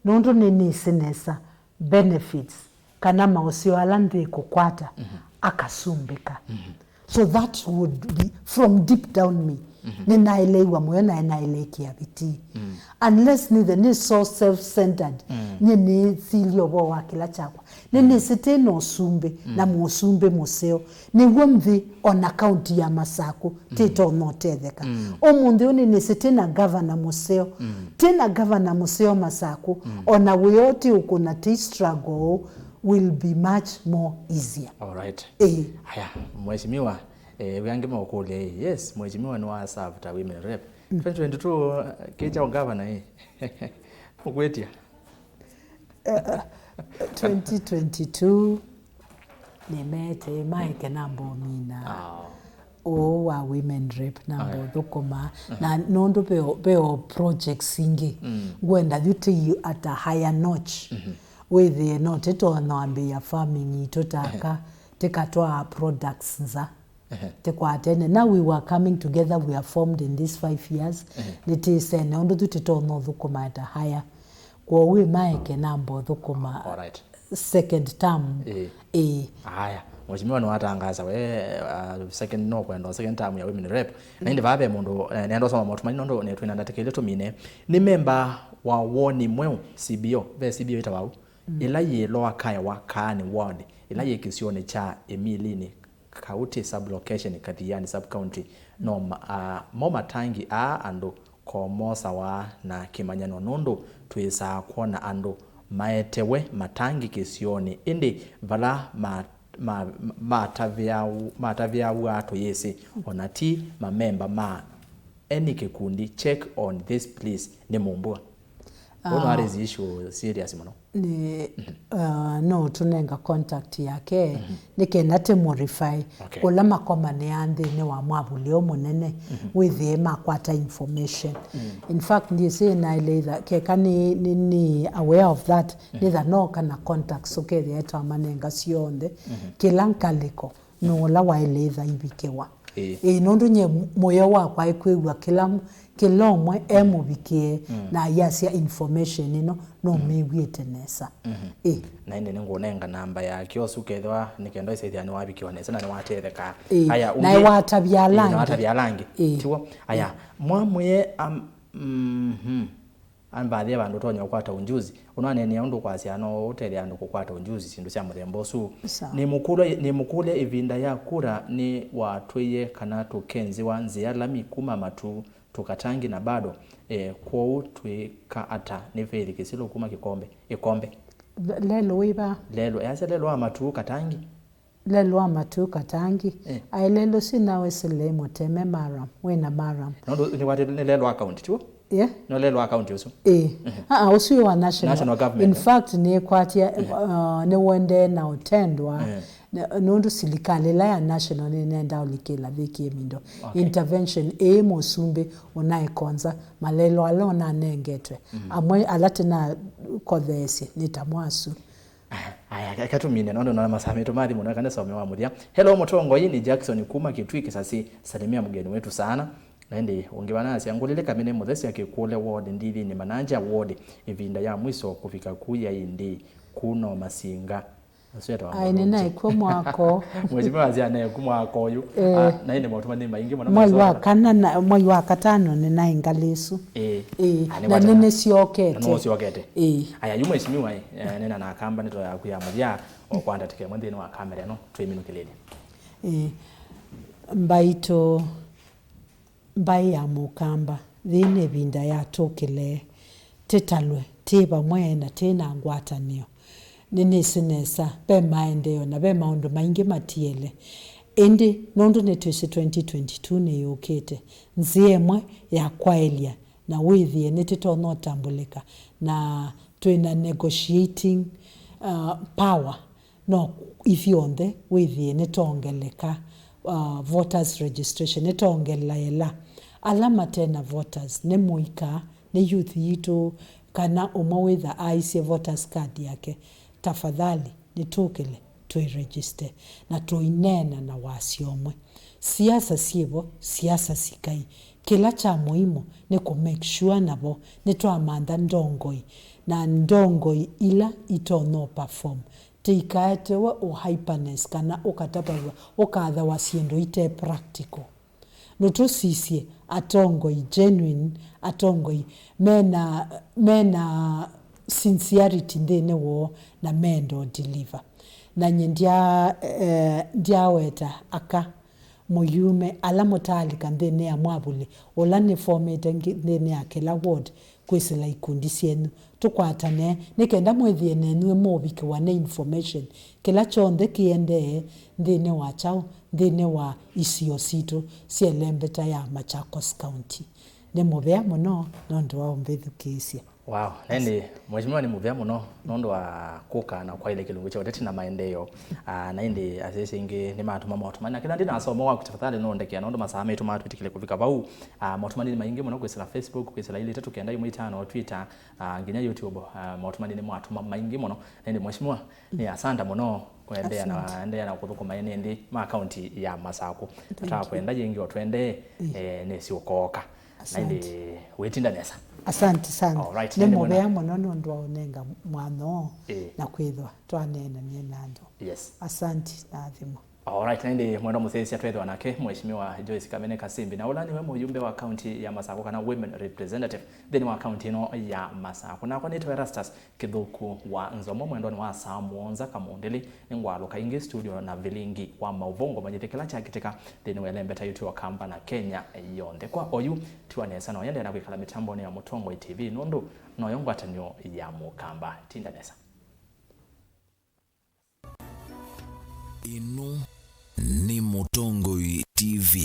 Nũndũ nĩnĩsĩ nesa benefits kana maũseo ala nthĩkũkwata, mhm, akasumbĩka. Mhm. So that would be from deep down me. Mhm. Nĩnaeleew'a mũyo na naeleekĩa vitii. Mm. Unless nĩthe nĩ so self-centered, mm, nyie nĩsilye ũvoo wa kĩla kyakwa. Nĩnĩsĩ tĩ na ũsumbĩ, mm, na mũsumbĩ mũseo. Nĩw'o nthĩ ona kaunti ya Masakũ, mm, tĩtonya ũtetheka. Mm. Ũmũnthĩ ũũ nĩnĩsĩ tĩ na gavana mũseo. Mm. Tĩ na gavana mũseo Masakũ, mm, ona wĩoo tĩ ũkũna tĩ struggle ũũ will be much more easier. All right. Ĩĩ. Haya, mheshimiwa, eh, wĩange maũkũlya ĩ, yes, mheshimiwa nĩ wa serve ta women rep. Mm. Twenty twenty-two, eh, kĩ kya ũngavana ĩ. Ũkwĩtya? Eh, eh, twenty twenty-two, nĩmete, maeke namba ũmina. Ah. Ũũ wa women rep namba, aya, ũthũkũma. Mhm. Na nũndũ veo, veo projects ingĩ, mm, ngwenda yu tĩ at a higher notch. Mhm. Wĩthĩe no tĩtonya wambĩĩa farming itũ taka, ehe, tĩkatwaa products nza. Ehe. Tĩkwatene. Now we were coming together, we are formed in these five years. Ehe. Nĩtĩsene, ũndũ tu tĩtonya ũthũkũma at a higher. Kwoou ĩ maeke namba ũthũkũma, all right, second term. Ĩĩ. Ĩĩ. Aya, mheshimiwa nĩwatangaasa we, uh, second, no kwenda second term ya women rep. Na ĩndĩ vaa ve mũndũ, eh, nenda ũsoma maũndũ manini nũndũ nĩ twĩna ndatĩka ilĩ tũmine. Nĩ memba wa woni mweũ C B O, ve C B O ĩtawa ũu? Mm. Ĩla yĩ Lower Kaewa Kaani ward, ĩla yĩ kĩsionĩ kya Ĩmilini, Kauti sub-location, Kathiani sub-county. No ma-, a, mo matangi aa andũ ko mosawa na kĩmanyano nũndũ twĩsaa kwona andũ maetewe matangi kĩsionĩ, ĩndĩ vala ma-, ma-, matavĩaũ-, matavĩaw'a tũyĩsĩ, ona ti mamemba ma any kĩkundi. Check on this please. Nĩ mũmbua. Ũũ nĩ, ah, wa raise issue serious mũno. Nĩ, uh, no ũtũnenga contact yake, mhm, nĩ kenda tĩ modify, okay, ũla makomanĩaa nthĩnĩ wa mwavuli ũũ mũnene, mhm, wĩthĩe makwata information. Mm. In fact, ndiĩsĩ naĩle either, keka nĩ, nĩ, nĩ aware of that, mhm, nĩtha no kana contacts ũkethĩa twamanenga syonthe, mhm, kĩla ngalĩko nũũ ũla waĩle ĩtha ivikĩwa. Ĩĩ. Ĩĩ, nũndũ nyie mũyo wakwa ĩkwĩw'a kĩla, kĩla ũmwe e mũvikĩe, mm, na ayasya information ĩno, no, mm, mĩw'ĩte nesa. Mhm. Ĩĩ. Na ĩndĩ nĩngũnenga namba yake ũsu kethĩwa nĩ kenda ĩsethĩa nĩwavikĩwa nesa na nĩwatetheka. Ĩĩ. Aya, na ũngĩ, watavya, ĩĩ, na alangĩ, watavya alangĩ. Ĩĩ. Tiw'o? Aya, ĩĩ, mwamwĩe am-, mhm. Ambathie vandũ ũtonya ũkwata ũnjuzi. Ũnaneenea ũndũ ũkwasya no ũtethya andũ kũkwata ũnjuzi syĩndũ sya mũthemba ũsu. Sawa. Nĩmũkũlya, nĩmũkũlya ĩvinda ya kura nĩwatwĩie kana tũkenzĩwa nzĩa lami kuma Matuu tũkatangi na bado, eh, kwoou twĩka ata? Nĩ Faith Kĩsilũ kuma Kĩkombe. Ĩkombe. Le-, lelũ wĩva? Lelũ, easya lelũ wa Matuu katangi. Lelũ wa Matuu katangi. Eh. Aĩ lelũ ũsu nawesĩle Mũteme Maram, wĩna Maram. Nũndũ nĩ wate nĩ lelũ wa county, tiw'o? Yeah. No lelũ wa county ũsu. Eh. Mhm. Aa, ũsu wĩ wa national. National government, in fact, nĩkwatya, eh, uh, nĩwendee na ũtendwa. Eh. Na, nũndũ silikalĩ ĩla ya national nĩnenda ũlikĩla Vicky Ĩmindo. Okay. Intervention ĩĩ mũsumbĩ ũnaĩkonza malelũ ala ũnanengetwe. Mhm. Amwe ala tĩnakotheesye nĩ ta mwasu. Aya, eka tũmine, nũndũ nona masaa maitũ mathi mũno, eka nĩsome wa mũthya. Hello, mũtongoi, nĩ Jackson kuma Kitui Kisasi. Salimia mgeni wetu sana. Na ĩndĩ ũngĩ wanasya, ngũlĩlĩ Kamene Mũthesya Kĩkũle ward, Ndithinĩ Mananja ward, ĩvinda ya mwiso kũvika ku ya ĩndĩ, ku no masinga. Ũsu etawa Ai, mũndũ nĩnaĩkw'a mwako. Mheshimiwa asya naĩ ku mwaka ũyũ. Eh. Ah, na ĩndĩ maũndũ nĩ maingĩ mũno. Mwai wa kana na, mwai wa katano nĩnaĩ ngalĩ ĩsu. Eh. Eh, ah, na nĩsyokete. Na nĩsyokete. Eh. Aya, yu mheshimiwa, eh, nena na Akamba ndeto yaku ya mũthya, o kwa ndatĩka ĩmwe nthĩnĩ wa kamera ĩno, twĩminũkĩlĩlye. Eh, mbaitũ, mbaĩ ya Mũkamba, yĩĩ nĩ ĩvinda yatũkĩle, tĩtalwe, twĩ vamwe na twĩ na ngwatanĩo. Nĩnĩsĩ nesa, ve maendeeo na ve maũndũ maingĩ matiele. Ĩndĩ, nũndũ nĩtwĩsĩ twenty twenty-two nĩyũkĩte, nzĩa ĩmwe ya kwaĩlya na wĩthĩe nĩtũtonya ũtambũlĩka, na twĩ na negotiating, uh, power, no ithyonthe wĩthĩe nĩtwongeleka, uh, voters registration, nĩtwongelaela ala mate na voters, nĩ mũika nĩ youth yitũ, kana ũmwe wĩtha aisye voters card yake, tafadhali nĩtũkĩle twĩ register na tũineena na wasya ũmwe. Siasa syĩvo, siasa sikai. Kĩla kya mũimu nĩ kũ make sure navo nĩtwamantha ndongoi, na ndongoi ila itonya perform. Tĩikaetewe ũ hyperness kana ũkatavaw'a, ũkathawa syĩndũ ite practical. Nũtũsisye atongoi genuine, atongoi mena, mena sincerity nthĩnĩ woo na meenda ũ deliver. Na nyie ndya, eh, ndyaweta aka mũyume ala mũtaalika nthĩnĩ ya mwavuli ũla nĩfomĩte ngi-, nthĩnĩ ya kĩla ward kwĩsĩla ikundi syenyu. Tũkwatane nĩ kenda mwĩthĩe nenyu mũũvikĩwa nĩ information kĩla kyonthe kĩendee nthĩnĩ wa kyaũ, nthĩnĩ wa isio sitũ sya ĩlembeta ya Machakos County. Nĩ mũvea mũno nũndũ wa ũmbĩthukĩĩsya. Wow, na ĩndĩ, Mheshimiwa, nĩ mũvea mũno nũndũ wa kũka na kwaĩle kĩlungu kya ũteti na maendeeo. Ah, na ĩndĩ asyaĩĩsya aingĩ nĩmatũma motũmani. Na kĩla ndinasoma waku, tafadhali nũndekea nũndũ masaa maitũ matwĩtĩkĩle kũvika vau. Ah, motũmani nĩ maingĩ mũno kwĩsĩla Facebook, kwĩsĩla ilĩ itatũ kenda ĩmwe itano, Twitter, ah, nginya YouTube. Ah, motũmani nĩmwatũma maingĩ mũno. Na ĩndĩ, Mheshimiwa, nĩ asante mũno kũendeea na, endeea na kũthũkũma ene nthĩ ma kaunti ya Masakũ. Thank you. Twakwenda yĩngĩ o twendee, eh, nĩsĩ ũkooka. Na ĩndĩ wĩtinda nesa. Asante sana. All right, nĩ mũvea mũno nũndũ wa ũnenga mwanya ũũ na kwĩthwa twaneenanie na andũ. Yes. Asante na athimo. All right, na ĩndĩ mwendwa mũsyaĩĩsya, twethĩwa nake Mheshimiwa Joyce Kamene Kasimbi, na ũla nĩwe mũyumbe wa kaunti ya Masakũ kana women representative nthĩnĩ wa kaunti ĩno ya Masakũ. Nakwa nĩtawa Erastus Kĩthũku wa Nzomo. Mwendonĩ wa saa mũonza kamũndĩlĩ, nĩngwalũka ĩngĩ studio na vilingi wa maũvoo ngũmanyĩthye kĩla kyakĩtĩka nthĩnĩ wa ĩlembeta yitũ ya Ũkamba na Kenya yonthe. Kwa oyu, tiwa nesa na ũendee na kwĩkala mĩtambonĩ ya Mũtongoi T V, nũndũ noyo ngwatanĩo ya Mũkamba. Tinda nesa. Ĩno nĩ Mũtongoi T V.